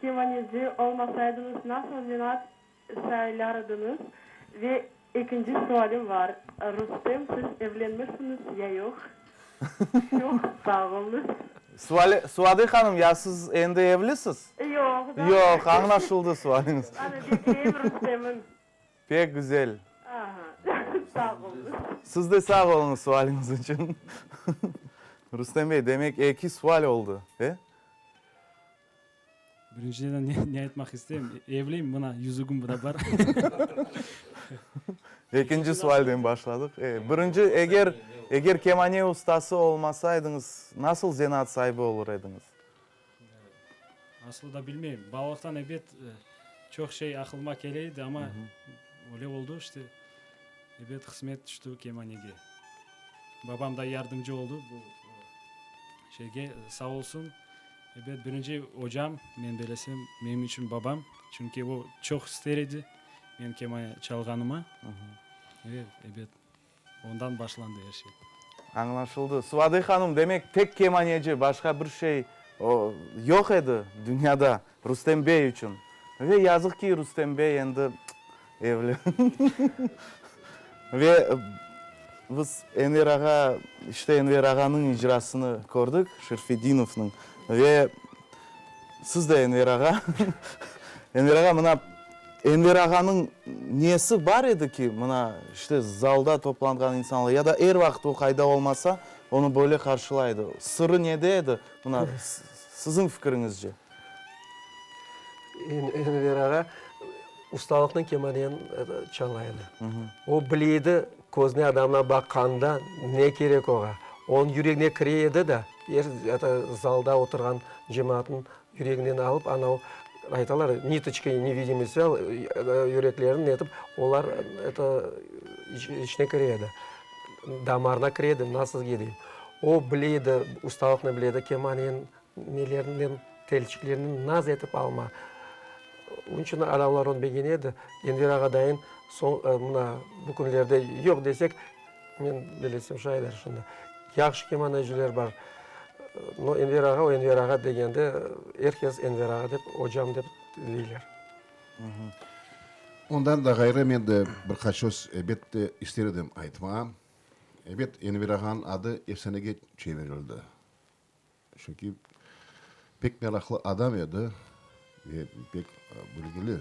kemaneci olmasaydıñız, nasıl zenaat saylar ediñiz? Ve ekinci sualim bar, Rustem, siz evlenmişsiñiz ya yoq? Çoq sağ oluñız. Suale, Suvade hanım, ya siz endi evlisiz? Yoq, daa. Yoq, añlaşıldı sualiñiz. Ana, bekleyim Rustem'in. Pek güzel. Aha, sağ oluñız. Siz de sağ oluñız sualiñiz içün. Rustem bey, demek eki sual oldı, e? Birinciden ne aytmaq isteyim, evliyim, mına yüzügim da bar. Ekinci sualden başladıq. E, birinci, eger, eger kemane ustası olmasaydıñız, nasıl zenaat saibi olur ediñiz? Aslı da bilmeyim. Balalıqtan ebet çoq şey aqılıma kele edi, amma öyle oldu işte, ebet qısmet tüşti kemanege. Babam da yardımcı oldu bu şeyge, sağ olsun. Ebet, birinci ocam, men belesem, menim içün babam, çünki o çoq ister edi men kemane çalğanıma. Ve, ebet, ondan başlandı er şey. Añlaşıldı. Suvade hanım, demek, tek kemaneci, başqa bir şey yoq edi dünyada Rustem bey içün. Ve yazıq ki, Rustem bey endi evli. Ve biz Enver ağa, işte Enver ağanıñ icrasını kördik, Şerfedinovnıñ. Ve siz de Enver ağa. Enver ağa, mına Enver ağanıñ nesi bar edi ki, mına işte zalda toplanğan insanlar ya da er vaqıt o qayda olmasa, onı böyle qarşılay edi? Sırı nede edi, mına siziñ fikiriñizce? Enver ağa ustalıqnen kemaneni çala edi. O bile edi, közüne adamlar baqqanda ne kerek oğa. Onıñ yüregine kire edi da, er zalda oturğan cemaatnıñ yüreginden alıp, ana o, aytalar, nitoçkay nevidimıy svyal, yüreklerini netip, olar içine kire edi, damarına kire edi, nasıl deyim. O bile edi, ustalıqnen bile edi, kemaneniñ Nelerinen, telçiklerinen naz etip alma. Onıñ içün adamlar onı begene edi. Enver ağa dayın soñ, mına, bu künlerde yoq desek, men belesem şaydır şimdi. Yahşı kemaneciler bar. No, Enver ağa, o Enver ağa degende, er kes Enver ağa dep, ocam dep deyler. Ondan da ğayrı men de bir qaç söz elbette ister edim aytmağa. Ebet, Enver ağanıñ adı efsanege çevirildi. Çünki pek meraqlı adam edi ve pek bilgili.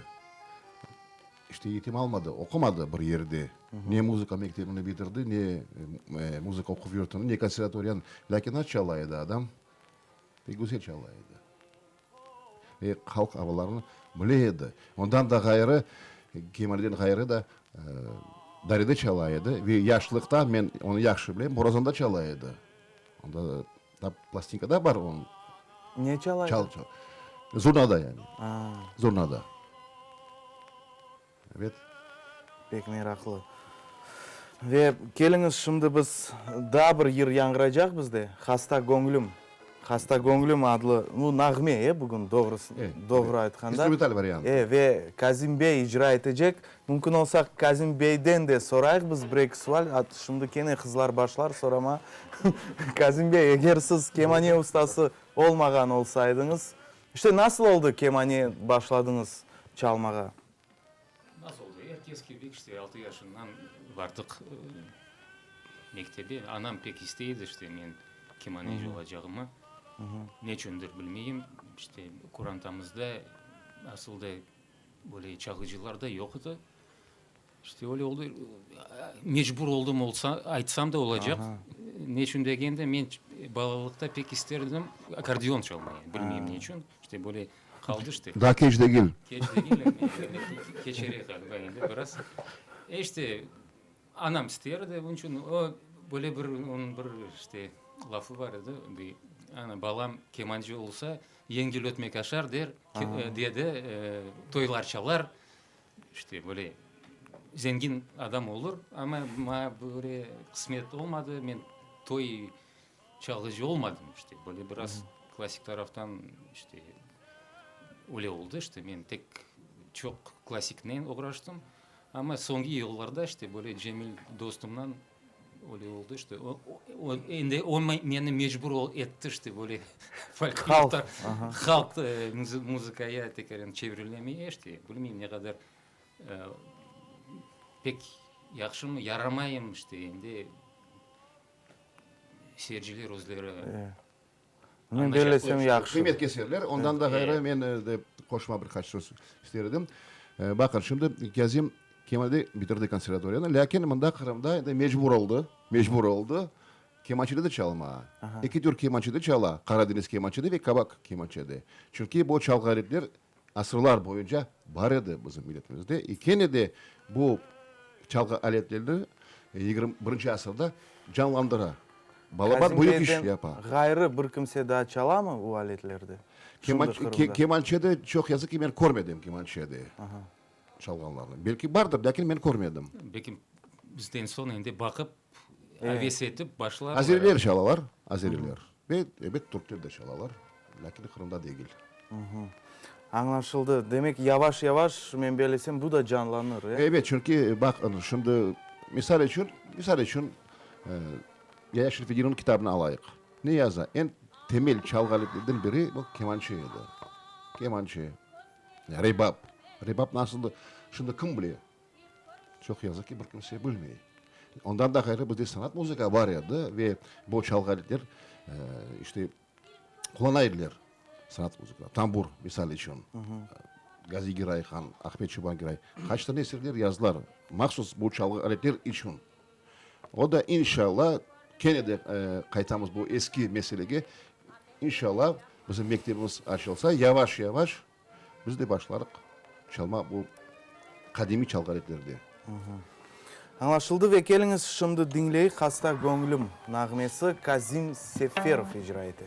İşte eğitim almadı, oqumadı bir yerde. Ne muzıka mektebini bitirdi, ne muzıka oquv yurtunı, ne konservatoriyanı. Lâkin nasıl çala edi adam? Pek güzel çala edi. Ve halq avalarını bile edi. Ondan da ğayrı, Kemalden ğayrı da darede çala edi. Ve yaşlıqta, men onı yahşı bilem, borazanda çala edi. Onda da plastinkada bar onıñ. Ne çala edi? Çal, çal. Zurnada yani. Zurnada. Evet. Pek meraqlı. Ve keliñiz şimdi biz daa bir yır yañğıraycaq bizde, Hasta göñlüm. Hasta göñlüm adlı, bu nağme, e, bugün doğrusı, doğru aytqanda. İnstrumental variantı. E, ve Kazim bey icra etecek. Mümkün olsa Kazim beyden de sorayıq biz bir-eki sual, şimdi kene qızlar başlar sorama. Kazim bey, eger siz kemane ustası olmağan olsaydıñız, işte nasıl oldı kemane başladıñız çalmağa? Nasıl oldı? Er kes kibi, işte, altı yaşından bardıq mektebe. Anam pek istey edi, işte, men kemaneci olacağımı. Neçündir bilmeyim, işte, qorantamızda asıl da böyle çalğıcılar da yoq edi. İşte, öyle oldı. Mecbur oldım olsa, aytsam da olacaq. Neçün degende, men balalıqta pek ister edim akkordeon çalmayı. Bilmeyim neçün. İşte, böyle qaldı işte. Daa keç degil. Keç degil, keçerek ğaliba endi biraz. E, işte, anam ister edi, onıñ içün o, böyle bir onıñ bir, işte, lafı bar edi, dey, ana, balam kemancı olsa, yengil ötmek aşar, der, dedi, toylar çalar, işte, böyle. Zengin adam olur, amma maña böyle qısmet olmadı, men toy çalğıcı olmadım, işte, böyle biraz klassik taraftan, işte, öyle oldı, işte, men tek çoq klassiknen oğraştım, amma soñki yıllarda, işte, böyle Cemil dostumnan öyle oldı, işte, o, endi o meni mecbur etti, işte, böyle folklor, halq muzıkaya tekrar çevrilemeye, işte, bilmeyim ne qadar Pek yahşımı, yaramayım, işte, endi seyirciler özleri Men bellesem, yahşı. Qıymet keserler. Ondan da ğayrı, men de qoşma bir qaç söz ister edim. Baqın, şimdi Kâzim Kemalde bitirdi konservatoriyanı, lâkin mında Qırımda endi mecbur oldı, mecbur oldı kemançede de çalmağa. Eki tür kemançede çala, Qaradeñiz kemançede ve kabak kemançede. Çünki bu çalğı aletler Asırlar boyunca bar edi bizim milletimizde i kene de bu çalğı aletlerini 21-nci asırda canlandıra. Balaban büyük iş yapa. Ğayrı bir kimse daa çalamı bu aletlerde? Şimdi Qırımda. Kemançede çoq yazıq ki, men körmedim kemançede çalğanlarnı. Belki bardır, lâkin men körmedim. Belki bizden soñ endi baqıp, aves etip başlarlar. Azeriler çalalar, azeriler. Ve, ebet, türkler de çalalar, lâkin Qırımda degil. Añlaşıldı. Demek, yavaş-yavaş, men bellesem, bu da canlanır, e? Ebet, çünki, baq, şimdi, misal içün, misal içün, Yaya Şerfedinniñ kitabını alayıq. Ne yaza? Eñ temel çalğı aletlerden biri bu kemançe edi. Kemançe. Rebap. Rebap nasıldı, şimdi kim bile? Çoq yazıq ki, bir kimse bilmey. Ondan da ğayrı, bizde sanat muzıka bar edi ve bu çalğı aletler, işte, qullana ediler sanat muzıkada. Tambur, misal içün, Gazi Giray han, Ahmet Çoban Giray qaç tane eserler yazdılar mahsus bu çalğı aletler içün. O da, inşallah, kene de qaytamız bu eski meselege, inşallah, bizim mektebimiz açılsa, yavaş-yavaş Biz de başlarıq çalma bu qadimiy çalğı aletlerde. Añlaşıldı ve keliñiz şimdi diñleyik Hasta göñlüm nağmesi Kazim Seferov icra ete.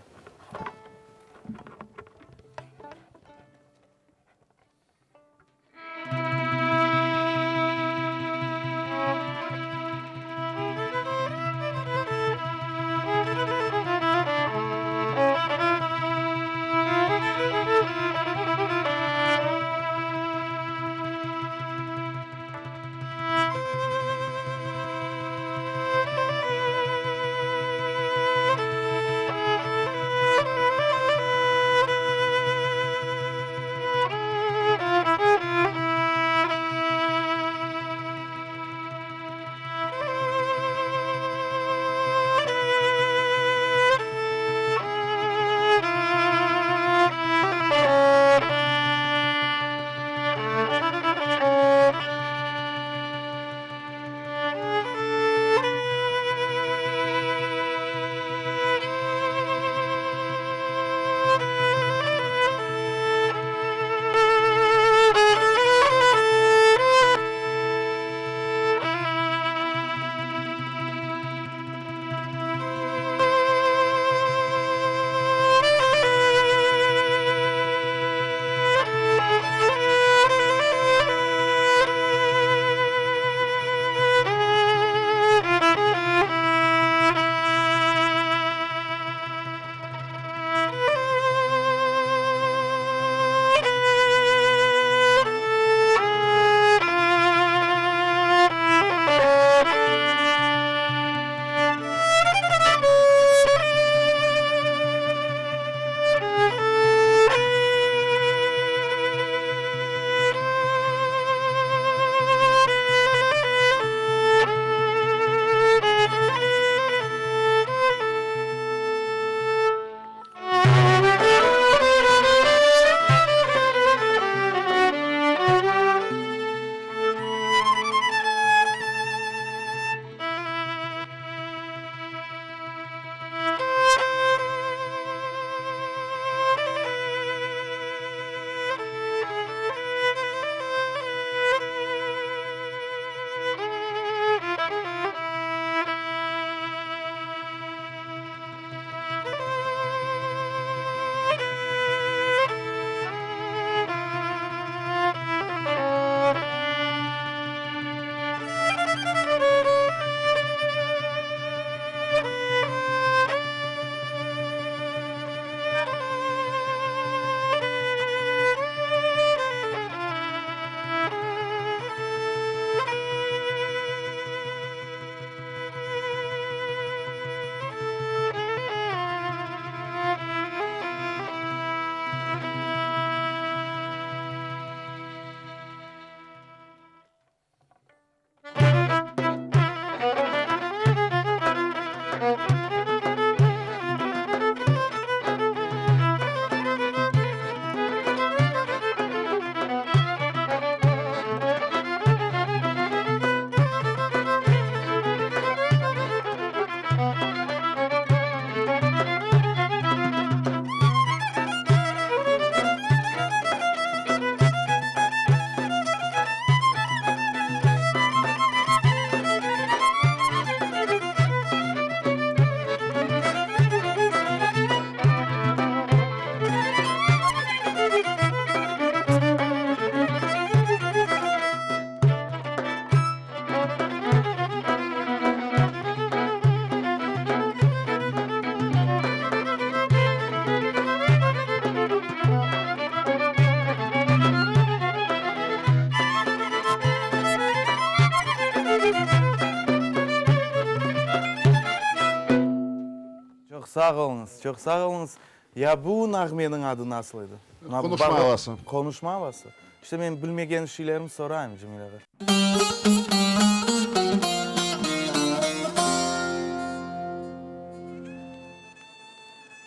sağ oluñız, çoq sağ oluñız. Ya bu nağmeniñ adı nasıl edi? Qonuşma avası. Qonuşma avası. İşte men bilmegen şeylerimi sorayım, Cemil ağa.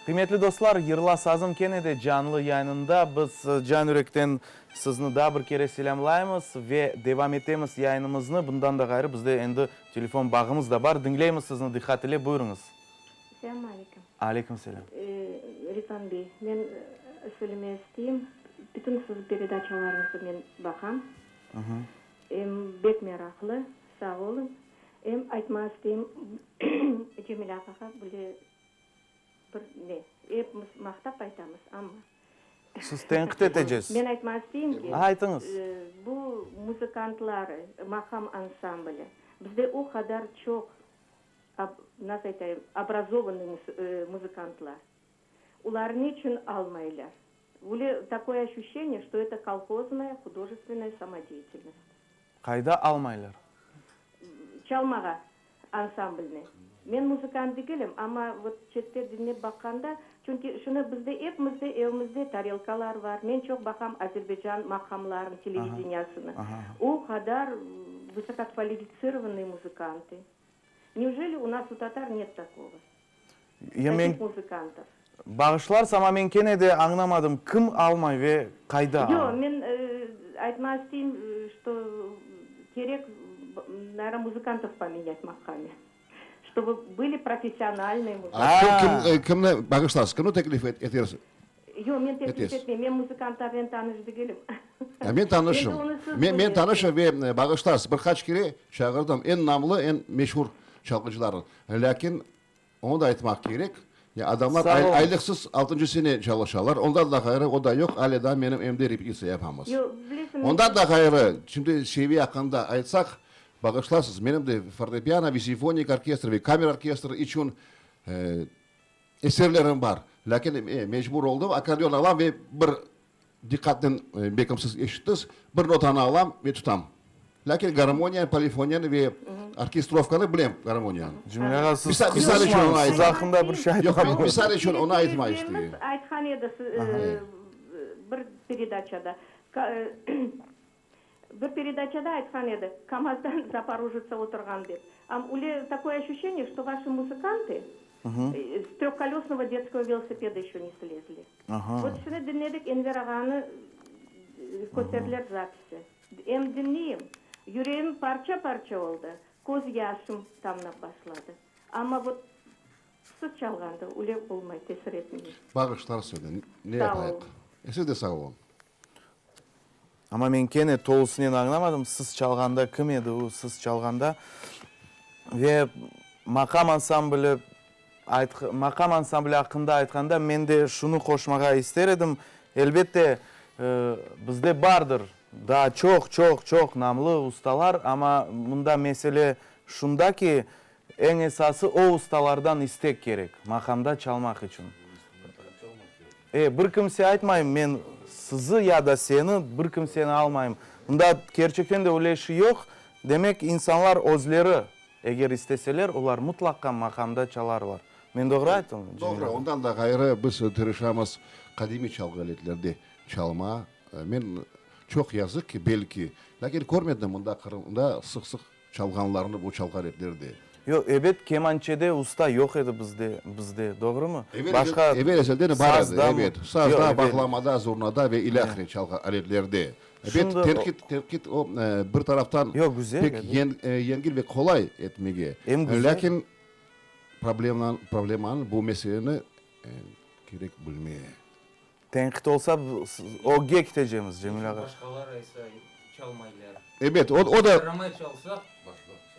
Qıymetli dostlar, Yırla sazım kene de canlı yayınında. Biz can yürekten sizni daa bir kere selâmlaymız ve devam etemiz yayınımıznı. Bundan da ğayrı bizde endi telefon bağımız da bar. Diñleymiz sizni diqqat ile. Buyurıñız. Selâm aleyküm. Aleyküm selâm. Rizvan bey, men söylemege isteyim, bütün siziñ peredaçalarıñızı men baqam. Em bek meraqlı, sağ oluñ. Em aytmağa isteyim, Cemil ağağa bile bir ne, epimiz maqtap aytamız, amma. Siz tenqit etecesiz. Men aytmağa isteyim ki, Aytıñız. bu muzıkantlar, maqam ansambli, bizde o qadar çoq nasıl aytayım, obrazovannıy muzıkantlar. Olar neçün almaylar? Öyle takoye oşüşeniye, çto eto kolhoznaya hudojestvennaya samodeyatelnost. Qayda almaylar? Çalmağa ansamblni. Men muzıkant degilim, amma vot çette diñlep baqqanda, çünki şunı bizde epimizde evimizde tarelkalar bar, men çoq baqam Azerbaycan maqamların televideniyasını, o qadar vısokokvalifitsirovannıy muzıkantı. Neujeli u nas u tatar net takogo? Ya men Takih muzıkantov. Bağışlarsız, amma men kene de añlamadım, kim almay ve qayda Yoq, almay? men aytmağa isteyim, çto kerek, naverno, muzıkantov pomenyat maqami, çtoby byli professionalnıy muzıkantı. Kim, kimni, bağışlarsız, kimni teklif etersiz? Yoq, men teklif etmeyim, men muzıkantlarnen tanış degilim. Ya men tanışım. Men, men tanışım ve bağışlarsız, bir qaç kere çağırdım eñ namlı, eñ meşur çalğıcılarnı. Lâkin onı da aytmaq kerek, ya adamlar aylıqsız altıncı sene çalışalar, ondan da ğayrı o da yoq, ale daa menim evimde repetitsiya yapamız. Ondan da ğayrı, şimdi seviye aqqında aytsaq, bağışlarsız, menim de fortepiano ve simfonik orkestr ve kamer orkestri içün Eserlerim bar, lâkin mecbur oldım, akkordeon alam ve bir diqqatnen, belkim siz eşittiñiz, bir notanı alam ve tutam. Lâkin garmoniya, polifoniyanı ve orkestrovkanı bilem, garmoniyanı. Cemil ağa, siz qızışmañız, siz aqqında bir şey aytmadım. Yoq, men misal içün onı aytmay isteyim. Aytqan edi bir peredaçada. Bir peredaçada aytqan edi, KAMAZdan Zaporojetsda oturğan dep. Am ule takoye oşüşeniye, çto vaşi muzıkantı s tröhkolösnogo detskogo velosipeda eşö ne slezli. Vot şunı diñledik, Enver ağanı kösterdiler zapisi. Em diñleyim, yüreğim parça-parça oldı, köz yaşım tamnap başladı. Amma vot siz çalğanda ule olmay, tesir etmey. Bağışlar seni, ne yapayıq. E siz de sağ olun. Amma men kene tolusınen añlamadım, sız çalğanda kim edi o sız çalğanda? Ve maqam ansambli maqam ansambli aqqında aytqanda men de şunı qoşmağa ister edim, elbette, bizde bardır daa çoq, çoq, çoq namlı ustalar, amma mında mesele şunda ki, eñ esası o ustalardan istek kerek maqamda çalmaq içün. E, bir kimse aytmayım, men sizi ya da seni, bir kimseni almayım. Mında kerçekten de öyle şey yoq. Demek, insanlar özleri, eger isteseler, olar mıtlaqqa maqamda çalarlar. Men doğru ayttım, Cemil Doğru. ağa? Ondan da ğayrı, biz tırışamız qadimiy çalğı aletlerde çalma. Men, çoq yazıq ki, belki, lâkin körmedim mında Qırımda sıq-sıq Çalğanlarnı bu çalğı aletlerde. Yoq, ebet, kemançede usta yoq edi bizde, bizde, doğrumı? Evel Başqa evel ezelden bar edi, sazda mı? ebet. Sazda, Yoq, ebet. bağlamada, zurnada ve ilâhre çalğı aletlerde. Ebet, Şimdi tenqit, tenqit o, bir taraftan Yoq, güzel, pek ebet. yen, yengil ve qolay etmege. Em güzel. Lâkin probleman, problemanı, bu meseleni kerek bilmeye. Tenqit olsa, ögge ketecemiz, Cemil ağa. Başqalar aysa çalmaylar. Ebet, o, o da. Yaramay çalsaq,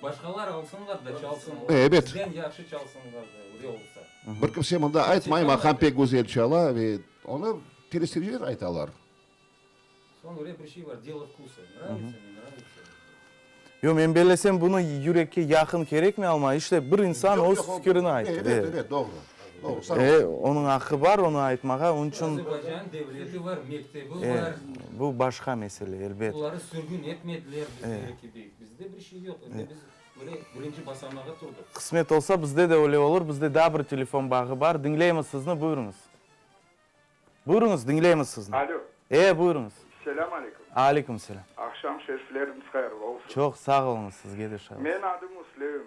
başqalar alsınlar da çalsınlar. Ebet. Bizden yahşı çalsınlar da, öyle olsa. Bir kimse mında aytmay, maqam pek güzel çala ve onı teleseyirciler aytalar. Soñ öyle bir şey bar, delo vkusa, nravitsâ, ne nravitsâ. Yoq, men bellesem, bunı yürekke yaqın kerekmi alma, işte bir insan öz fikirini ayttı. Ebet, ebet, doğru, doğru, sağ ol. Onıñ aqqı bar onı aytmağa, onıñ içün. Azerbaycan devleti bar, mektebi bar. Bu başqa mesele, elbet. Oları sürgün etmediler bizler kibi. Bizde bir şey yoq. Endi biz. Böyle birinci basamağa turdıq. Qısmet olsa, bizde de öyle olur. Bizde daa bir telefon bağı bar. Diñleymiz sizni, buyurıñız. Buyurıñız, diñleymiz sizni. Alo. E, buyurıñız. Selâm aleyküm. Aleyküm selâm. Aqşam şerifleriñiz hayırlı olsun. Çoq sağ oluñız, sizge de şay olsun. Men adım Müslim.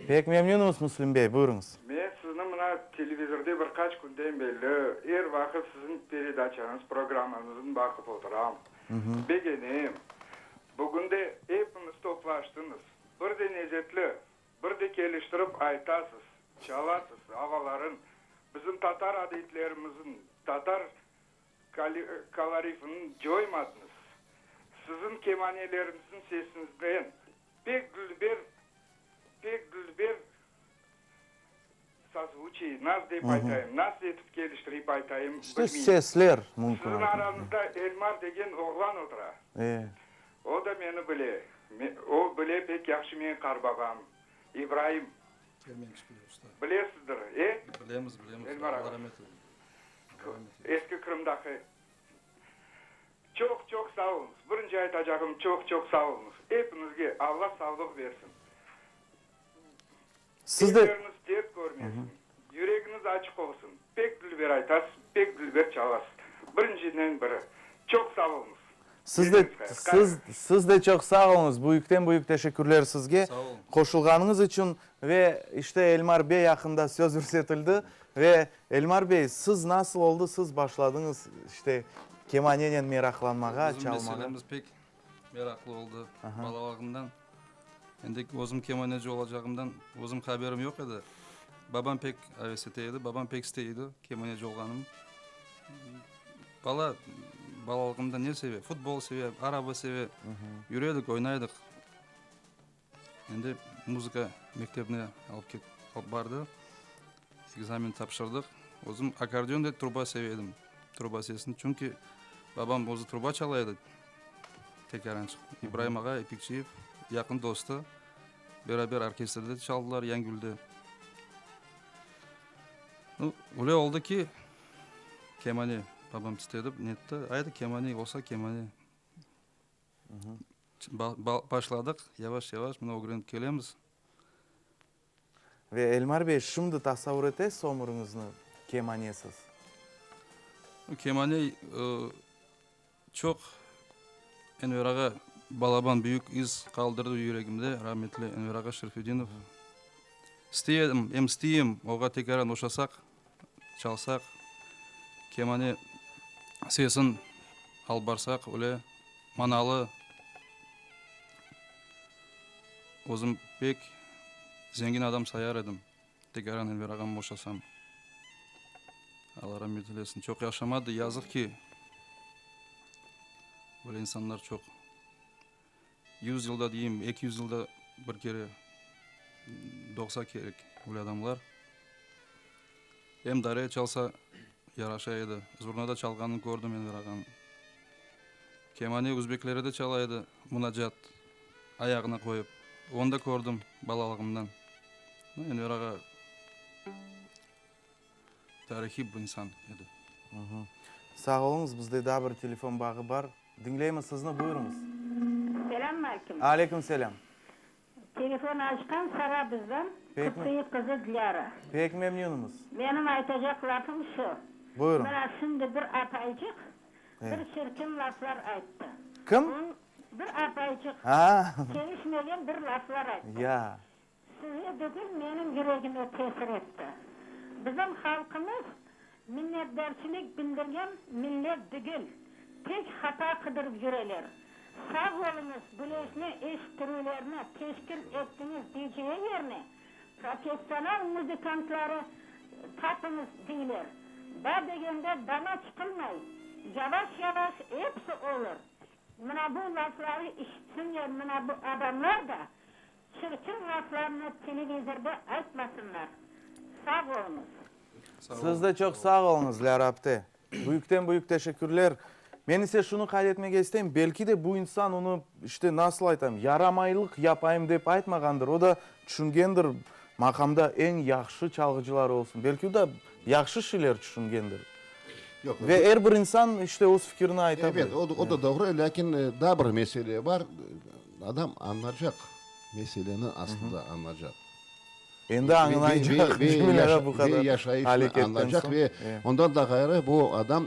Pek memnünimiz, Müslim bey, buyurıñız. Men sizni mına televizorde bir qaç künden belli er vaqıt siziñ peredaçañız, programmañıznı baqıp oturam. Begenem. Bugün de epiñiz toplaştıñız. Bir de nezetli, bir de keliştirip aytasız, çalasız avaların, bizim tatar adetlerimizin, tatar kolorifini coymadıñız. Siziñ kemaneleriñizniñ sesiñizden pek dülber, pek dülber sazvuçiy, naz dep aytayım, nasıl etip keliştirip aytayım, İşte bilmeyim. sesler mümkün Siziñ aytmaq. arañızda Elmar degen oğlan otura. E. O da meni bile. O bile pek yahşı menim qarbabam, İbraim. Bilesizdir, e? Bilemiz, bilemiz. Elmar ağa. Allah rahmet eylesin. Allah rahmet eylesin. Eski Qırımdaki. Çoq, çoq sağ oluñız. Birinci aytacağım, çoq, çoq sağ oluñız. Epiñizge Alla sağlıq bersin. Siz de. Elleriñiz dert körmesin. Yüregiñiz açıq olsun. Pek dülber aytasız, pek dülber çalasız. Birinciden biri. Çoq sağ oluñız. Siz de, siz, siz de çoq sağ oluñız. Büyükten büyük teşekkürler sizge. Sağ olun. Qoşulğanıñız içün. Ve işte Elmar bey aqqında söz yürsetildi. Ve Elmar bey, siz nasıl oldı, siz başladıñız işte kemanenen meraqlanmağa, Bizim çalmağa? meselemiz pek meraqlı oldı balalığımdan. Endi özüm kemaneci olacağımdan özüm haberim yoq edi. Babam pek aves ete edi, babam pek istey edi kemaneci olğanım. Bala balalığımda ne seve? Futbol seve, araba seve. Yüre edik, oynaydıq. Endi muzıka mektebine alıp ket, alıp bardı. Ekzamen tapşırdıq. Özüm akkordeon ve truba seve edim, truba sesini. Çünki babam özü truba çala edi. Tekârançıq. İbraim ağa İpekçiyev yaqın dostu. Beraber orkestrde çaldılar Yangülde. Nu, öyle oldı ki, kemane babam istedi, netti. Aydı, kemane olsa kemane. Başladıq, yavaş-yavaş mına ögrenip kelemiz. Ve Elmar bey, şimdi tasavur etesiz ömüriñizni kemanesiz? Kemane çoq Enver ağa balaban büyük iz qaldırdı yüregimde, rahmetli Enver ağa Şerfedinov. İstey edim, em isteyim, oğa tekâran oşasaq, çalsaq, kemane sesin alıp barsaq, öyle manalı. Özüm pek zengin adam sayar edim, tekâran Enver ağam oşasam. Alla rahmet eylesin, çoq yaşamadı, yazıq ki, böyle insanlar çoq. Yuz yılda deyim, 200 yılda bir kere doğsa kerek öyle adamlar. Em dare çalsa yaraşa edi, zurna da çalğanını kördim Enver ağanıñ. Kemane üzbekleri de çala edi, munacat ayağına qoyıp. Onı da kördim balalığımdan. Enver ağa tarihiy bir insan edi. Sağ oluñız, bizde daa bir telefon bağı bar. Diñleymiz sizni, buyurıñız. Selâm aleyküm. Aleyküm selâm. Telefon açqan Sara bizden, Qıpqıyı qızı Dilâra. Pek memnünimiz. Menim aytacaq lafım şu. Buyurıñ. Mına şimdi bir apaycıq bir çirkin laflar ayttı. Kim? Bir apaycıq kelişmegen bir laflar ayttı. Ya. Size degil, menim yüregime tesir etti. Bizim halqımız minnetdarçilik bildirgen millet degil, tek hata qıdırıp yüreler. Sağ oluñız, büleşni eşittirüvlerni teşkil ettiñiz deyceği yerine, professional muzıkantları tapıñız deyler. Ba degende dama çıqılmay, yavaş-yavaş episi olur. Mına bu lafları işitsinler mına bu adamlar da, Çirkin laflarnı televizorda aytmasınlar. Sağ oluñız. Siz de çoq sağ oluñız, Lâra apte. Büyükten büyük teşekkürler. Men ise şunı qayd etmege isteyim, belki de bu insan onı, işte, nasıl aytam, yaramaylıq yapayım dep aytmağandır, o da tüşüngendir, maqamda eñ yahşı çalğıcılar olsun. Belki o da yahşı şeyler tüşüngendir. Yoq, Ve er bir insan, işte, öz fikirini ayta bile. Ebet, o da doğru, lâkin daa bir mesele bar, adam añlaycaq. Meseleni aslında añlaycaq. Endi añlaycaq, Cemil ağa, bu qadar Ve yaşayışnı aleketten añlaycaq soñ. ve ondan da ğayrı bu adam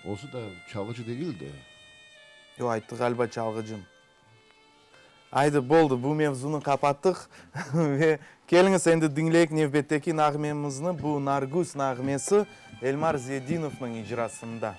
özü de çalğıcı degil de. Yoq, ayttı ğaliba çalğıcım. Aydı, boldı, bu mevzunı qapattıq ve keliñiz endi diñleyik nevbetteki nağmemizni, bu Nargüz nağmesi Elmar Ziyedinovnıñ icrasında.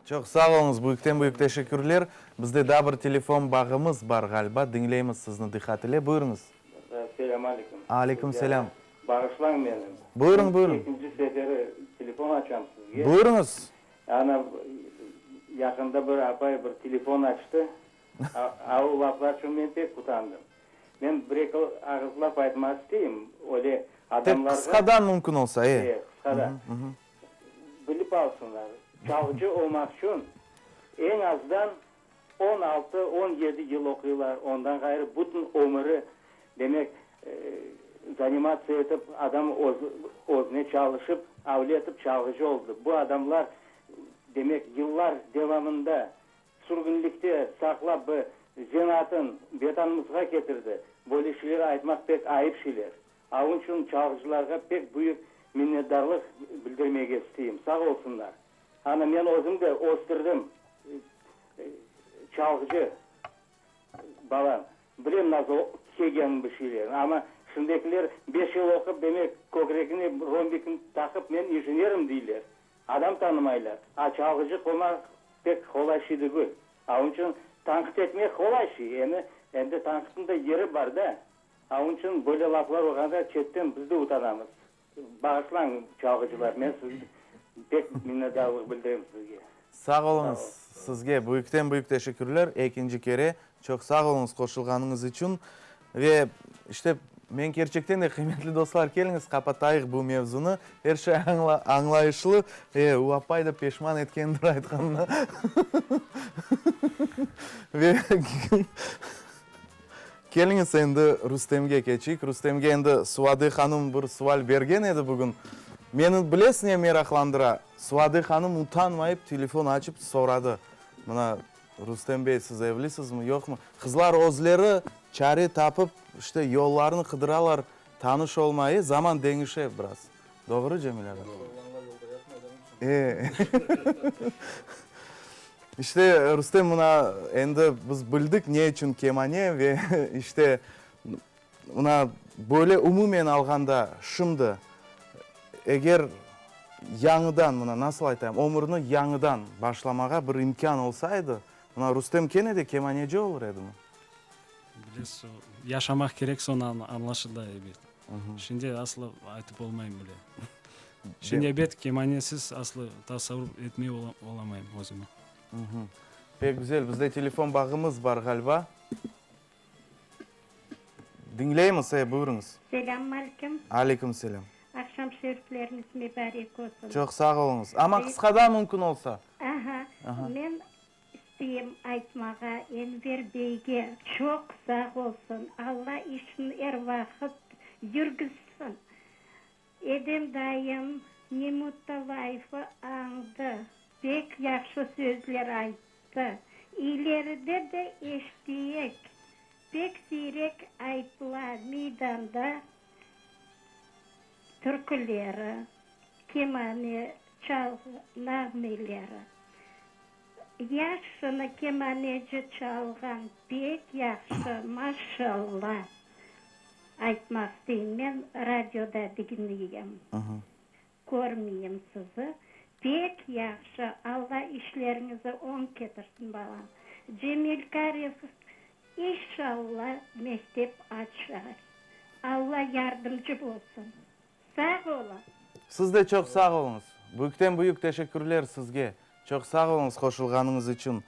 Çoq sağ oluñız, büyükten-büyük teşekkürler. Bizde daa bir telefon bağımız bar ğaliba, diñleymiz sizni diqqat ile. Buyurıñız. Selâm aleyküm. Aleyküm selâm. Bağışlañ meni. Buyurıñ, buyurıñ. Ekinci seferi telefon açam sizge. Buyurıñız. Ana, yaqında bir apay bir telefon açtı. A o laflar içün men pek utandım. Men bir-eki ağız laf aytmaq isteyim, öyle adamlarğa. Tek qısqadan mümkün olsa, e. E, qısqadan. Bilip alsınlar, çalğıcı olmaq içün eñ azdan 16, 17 yıl oquylar, ondan ğayrı bütün ömüri, demek, zanimatsiya etip, adam özüne çalışıp, avle etip çalğıcı oldı. Bu adamlar, demek, yıllar devamında Sürgünlikte saqlap bu zenaatın Vetanımızğa ketirdi. Böyle şeyler aytmaq pek ayıp şeyler. A onıñ içün çalğıcılarğa pek büyük minnetdarlıq bildirmege isteyim. Sağ olsunlar. Ana, men özüm de östürdim çalğıcı balam. Bilem nasıl kelgenini bu şeylerni. Amma şimdikiler beş yıl oqup, demek, kökregine rombikni taqıp, men injenerim deyler. Adam tanımaylar. A çalğıcı qoymaq pek qolay şey degil. A onıñ içün tanqit etmek qolay şey. Eni, endi tanqitniñ de yeri bar da. A onıñ içün böyle laflar olğanda çetten biz de utanamız. Bağışlañ, çalğıcılar, men siz pek minnetdarlıq bildirem sizge. Sağ oluñız sizge. Büyükten büyük teşekkürler ekinci kere. Çoq sağ oluñız qoşulğanıñız içün. Ve, işte, men kerçekten de, qıymetli dostlar, keliñiz, qapatayıq bu mevzunı. Er şey añlayışlı. E, u apay da peşman etkendir aytqanına. Ve keliñiz endi Rustemge keçeyik. Rustemge endi Suade hanım bir sual bergen edi bugün. Meni bilesiz ne meraqlandıra? Suade hanım utanmayıp telefon açıp soradı. Mına, Rustem bey, siz evlisizmi, yoqmı? Qızlar özleri çare tapıp, işte, yollarını qıdıralar, tanış olmayı, zaman deñişe biraz. Doğru, Cemil ağa? Oğlanlar yolda yatmay, demek içün. E. İşte, Rustem, mına, endi biz bildik ne içün kemane ve, işte, mına, böyle umumen alğanda, şimdi, eger yañıdan, mına, nasıl aytayım, ömürni yañıdan başlamağa bir imkân olsaydı, mına, Rustem kene de kemaneci olur edimi? Bilesiz, o, yaşamaq kerek, soñ añlaşıla, ebet. Şimdi aslı aytıp olmayım bile. Şimdi, ebet, kemanesiz aslı tasavur etmey olamayım özümi. Pek güzel. Bizde telefon bağımız bar, ğaliba. Diñleymiz, e, buyurıñız. Selâm aleyküm. Aleyküm selâm. Aqşam şerifleriñiz mübarek olsun. Çoq sağ oluñız. Amma qısqadan mümkün olsa. Aha. Men isteyim aytmağa Enver beyge çoq sağ olsun. Alla işini er vaqıt yürgüzsin. Edem dayım Nemuttalayevı añdı. Pek yahşı sözler ayttı. İleride de eşiteyik. Pek siyrek aytıla meydanda türküleri, kemane çalğı nağmeleri. Yaşını kemaneci çalğan pek yahşı, maşalla, aytmaq isteyim, men radioda diñleyim, körmeyim sizi, pek yahşı, Alla işleriñizi oñ ketirsin, balam. Cemil Karev inşalla mektep açar, Alla yardımcı bolsun. Sağ oluñ. Siz de çoq sağ oluñız. Büyükten büyük teşekkürler sizge. Çoq sağ oluñız qoşulğanıñız içün.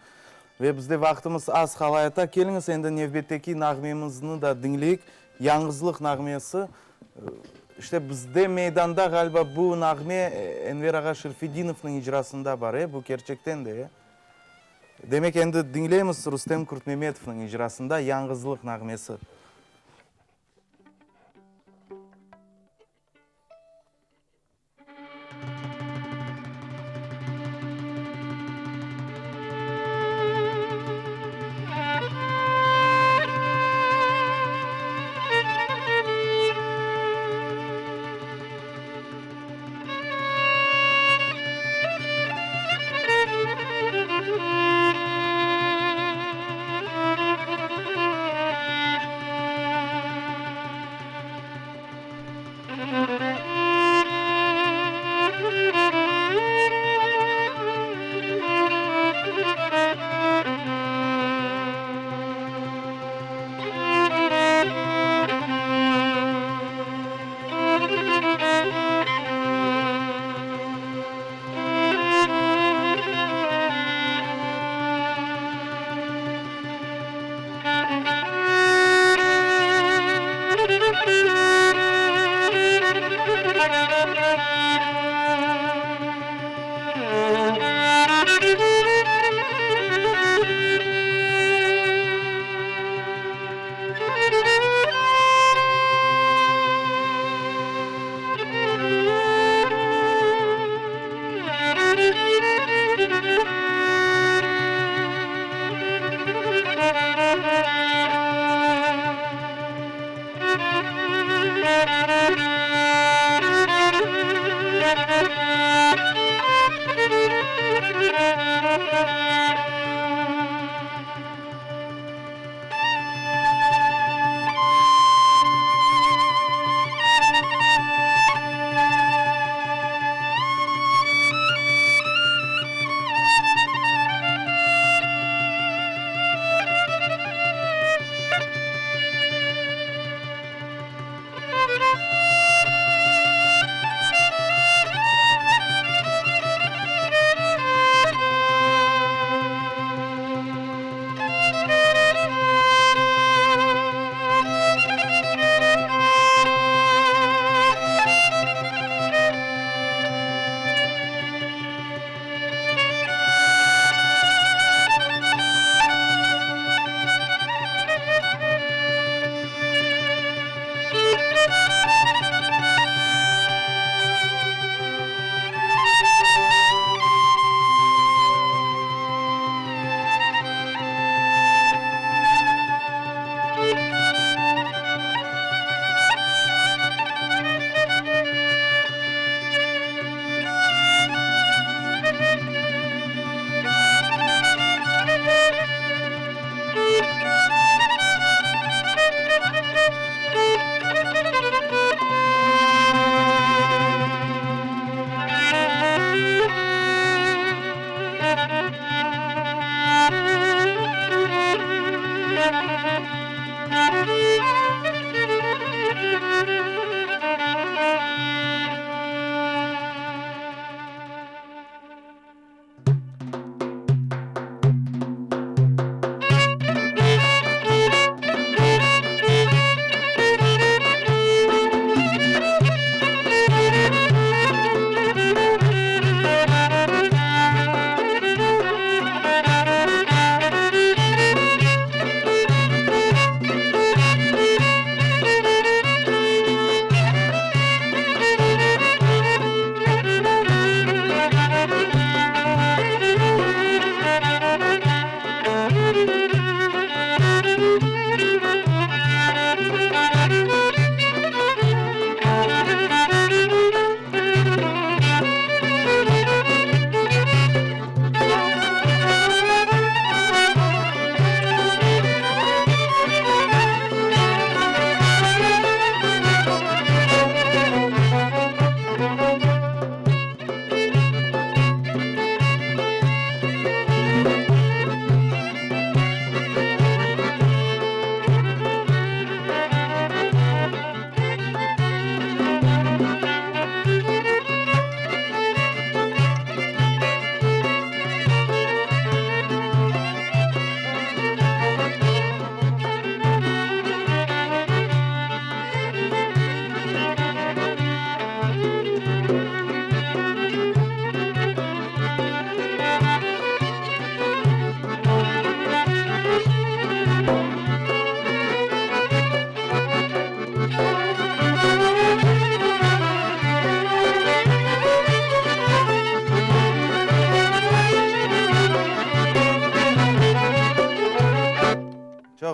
Ve bizde vaqtımız az qalayata. Keliñiz endi nevbetteki nağmemizni da diñleyik. Yañğızlıq nağmesi. İşte bizde meydanda ğaliba bu nağme Enver ağa Şerfedinovnıñ icrasında bar, e? Bu kerçekten de, e? Demek endi diñleymiz Rustem Kurtmemetovnıñ icrasında Yañğızlıq nağmesi.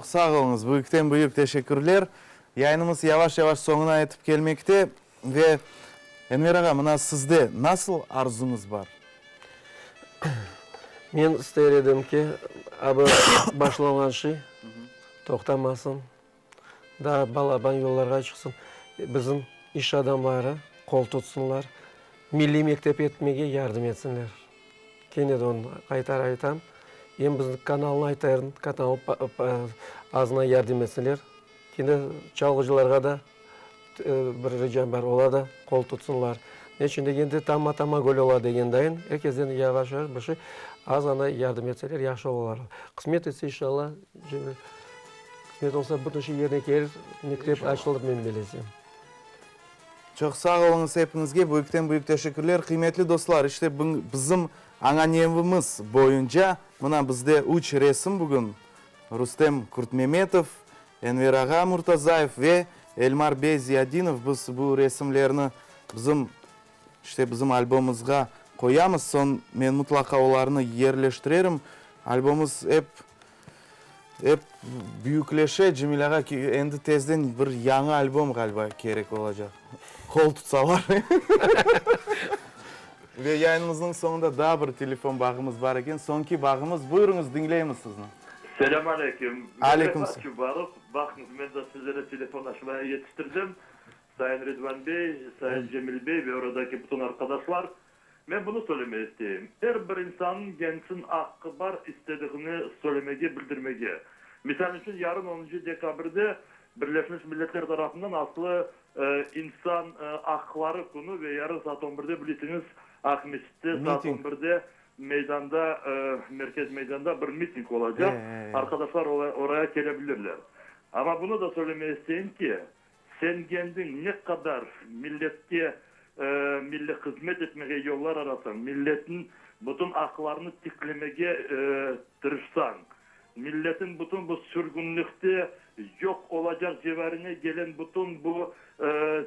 Çoq sağ oluñız, büyükten büyük teşekkürler. Yayınımız yavaş-yavaş soñuna yetip kelmekte ve Enver ağa, mına sizde nasıl arzuñız bar? Men ister edim ki, abı başlanğan şey toqtamasın, daa balaban yollarğa çıqsın, bizim iş adamları qol tutsınlar, milliy mektep etmege yardım etsinler. Kene de onı qaytar aytam, em bizim kanalnı aytarım, kanal azına yardım etsinler. Kene çalğıcılarğa da bir ricam bar, olar da qol tutsınlar. Ne içün degende, tamma-tamma göl ola degen dayın, er kesden yavaş-yavaş bir şey, az ğana yardım etseler yahşı olar. Qısmet etse, inşallah, Cemil, qısmet olsa, bütün şey yerine kelir, mektep açılır, men bilesem. Çoq sağ oluñız epiñizge, büyükten-büyük teşekkürler. Qıymetli dostlar, işte bizim añanevimiz boyunca, mına bizde üç resim bugün, Rustem Kurtmemetov, Enver ağa Murtazayev ve Elmar bey Ziyadinov, biz bu resimlerni bizim, işte bizim albomımızğa qoyamız, soñ men mutlaqa olarnı yerleştirerim. Albomımız ep Ep büyükleşe, Cemil ağa, endi tezden bir yañı albom ğaliba kerek olacaq. Qol tutsalar. Ve yayınımıznıñ soñunda daa bir telefon bağımız bar eken. Soñki bağımız. Buyurıñız, diñleymiz sizni. Selâm aleyküm. Aleyküm Men Refat Çubarov. Baqıñız, men de sizlere telefon açmaya yetiştirdim. Sayın Ridvan bey, sayın Cemil bey ve oradaki bütün arqadaşlar. Men bunı söylemege isteyim, er bir insannıñ gençniñ aqqı bar istediğini söylemege, bildirmege. Misal içün, yarın onuncı dekabrde Birleşmiş Milletler tarafından aslı İnsan aqları künü ve yarın saat on birde, bilisiñiz, Aqmescitte saat on birde meydanda, merkez meydanda bir miting olacaq, arqadaşlar oraya kele bilirler. Amma bunı da söylemege isteyim ki, Sen kendiñ ne qadar milletke milliy hızmet etmege yollar arasañ, milletniñ bütün aqlarını tiklemege tırışsañ, milletniñ bütün bu sürgünlikte yoq olacaq civarine gelen bütün bu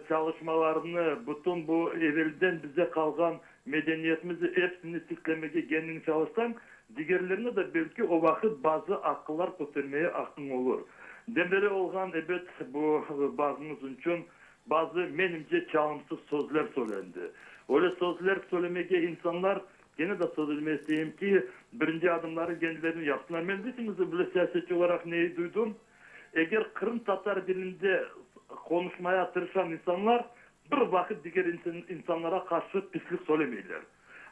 çalışmalarını, bütün bu evelden bize qalğan medeniyetimizi epsini tiklemege kendiñ çalışsañ, Digerlerine de belki o vaqıt bazı aqıllar köstermeye aqqıñ olur. Demleri olğan, ebet, bu bağıñız içün bazı, menimce, çalımsız sözler söylendi. Öyle sözler söylemege insanlar, kene de söz isteyim ki, birinci adımları kendilerini yapsınlar. Men bilesiñizmi, bile siyasetçi olaraq neyi duydım? Eger qırımtatar dilinde qonuşmaya tırışan insanlar bir vaqıt diger insanlara qarşı pislik söylemeyler.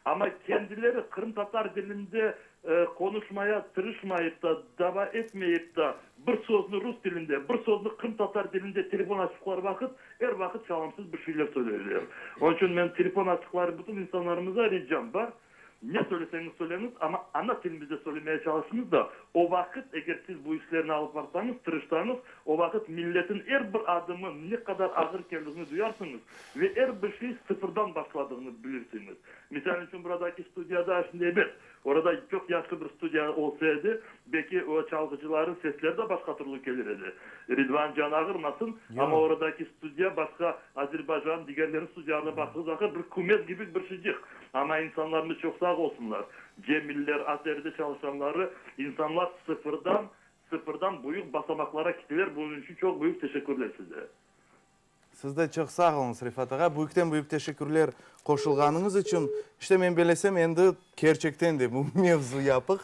Amma kendileri qırımtatar dilinde qonuşmaya tırışmayıp da, dava etmeyip da, bir sözni rus tilinde, bir sözni qırımtatar dilinde telefon açtıqları vaqıt, er vaqıt çalımsız bir şeyler söyleyler. Onıñ içün men telefon açtıqları bütün insanlarımıza ricam bar, ne söyleseñiz söyleñiz, amma ana tilimizde söylemeye çalışıñız da, o vaqıt eger siz bu işlerni alıp barsañız, tırışsañız, o vaqıt milletin er bir adımı ne qadar ağır keldiğini duyarsıñız. Ve er bir şey sıfırdan başladığını bilirsiñiz. Misal içün, buradaki studiyada şimdi, ebet, orada çoq yahşı bir studiya olsa edi, belki o çalğıcıların sesleri de başqa türlü kelir edi. Ridvan can ağırmasın, amma oradaki studiya başqa Azerbaycan, digerlerniñ studiyalarına baqtığınız vaqıt bir kümes kibi bir şeycik. Amma insanlarımız çoq sağ olsunlar, Cemiller, ATRde çalışanları, insanlar sıfırdan, sıfırdan büyük basamaqlara kiteler, bunıñ içün çoq büyük teşekkürler size. Siz de çoq sağ oluñız, Refat ağa. Büyükten-büyük teşekkürler qoşulğanıñız içün. İşte, men belesem, endi kerçekten de bu mevzu yapıq.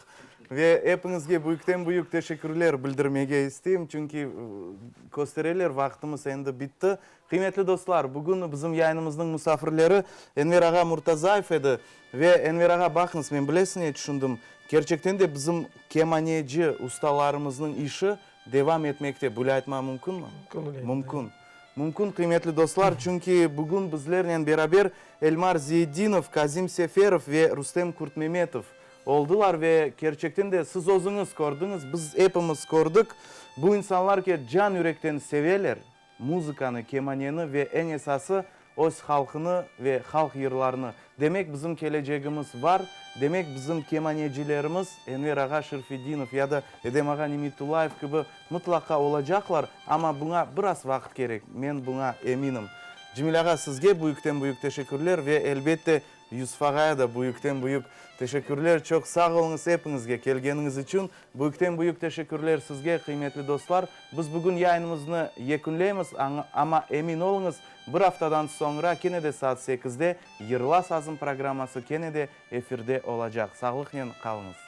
Ve epiñizge büyükten-büyük teşekkürler bildirmege isteyim, çünki köstereler, vaqtımız endi bitti. Qıymetli dostlar, bugün bizim yayınımıznıñ musafirleri Enver ağa Murtazayev edi. Ve, Enver ağa, baqıñız, men bilesiñ ne tüşündim? Kerçekten de bizim kemaneci ustalarımıznıñ işi Devam etmekte, böyle aytma mümkünmi? Mümkün. Mümkün. Mümkün, qıymetli dostlar, çünki bugün bizlernen beraber Elmar Ziyedinov, Kazim Seferov ve Rustem Kurtmemetov oldılar ve kerçekten de siz özüñiz kördiñiz, biz epimiz kördik, bu insanlar ki can-yürekten seveler muzıkanı, kemaneni ve eñ esası öz halqını ve halq yırlarını. Demek, bizim kelecegimiz bar, demek, bizim kemanecilerimiz Enver ağa Şerfedinov ya da Edem ağa Nimetullayev kibi mıtlaqa olacaqlar, amma buña biraz vaqıt kerek, men buña eminim. Cemil ağa, sizge büyükten-büyük teşekkürler ve, elbette, Yusuf ağaya da büyükten-büyük teşekkürler. Çoq sağ oluñız epiñizge kelgeniñiz içün. Büyükten-büyük teşekkürler sizge, qıymetli dostlar. Biz bugün yayınımıznı yekünleymiz, amma emin oluñız, bir aftadan soñra kene de saat sekizde Yırla sazım programması kene de efirde olacaq. Sağlıqnen qalıñız.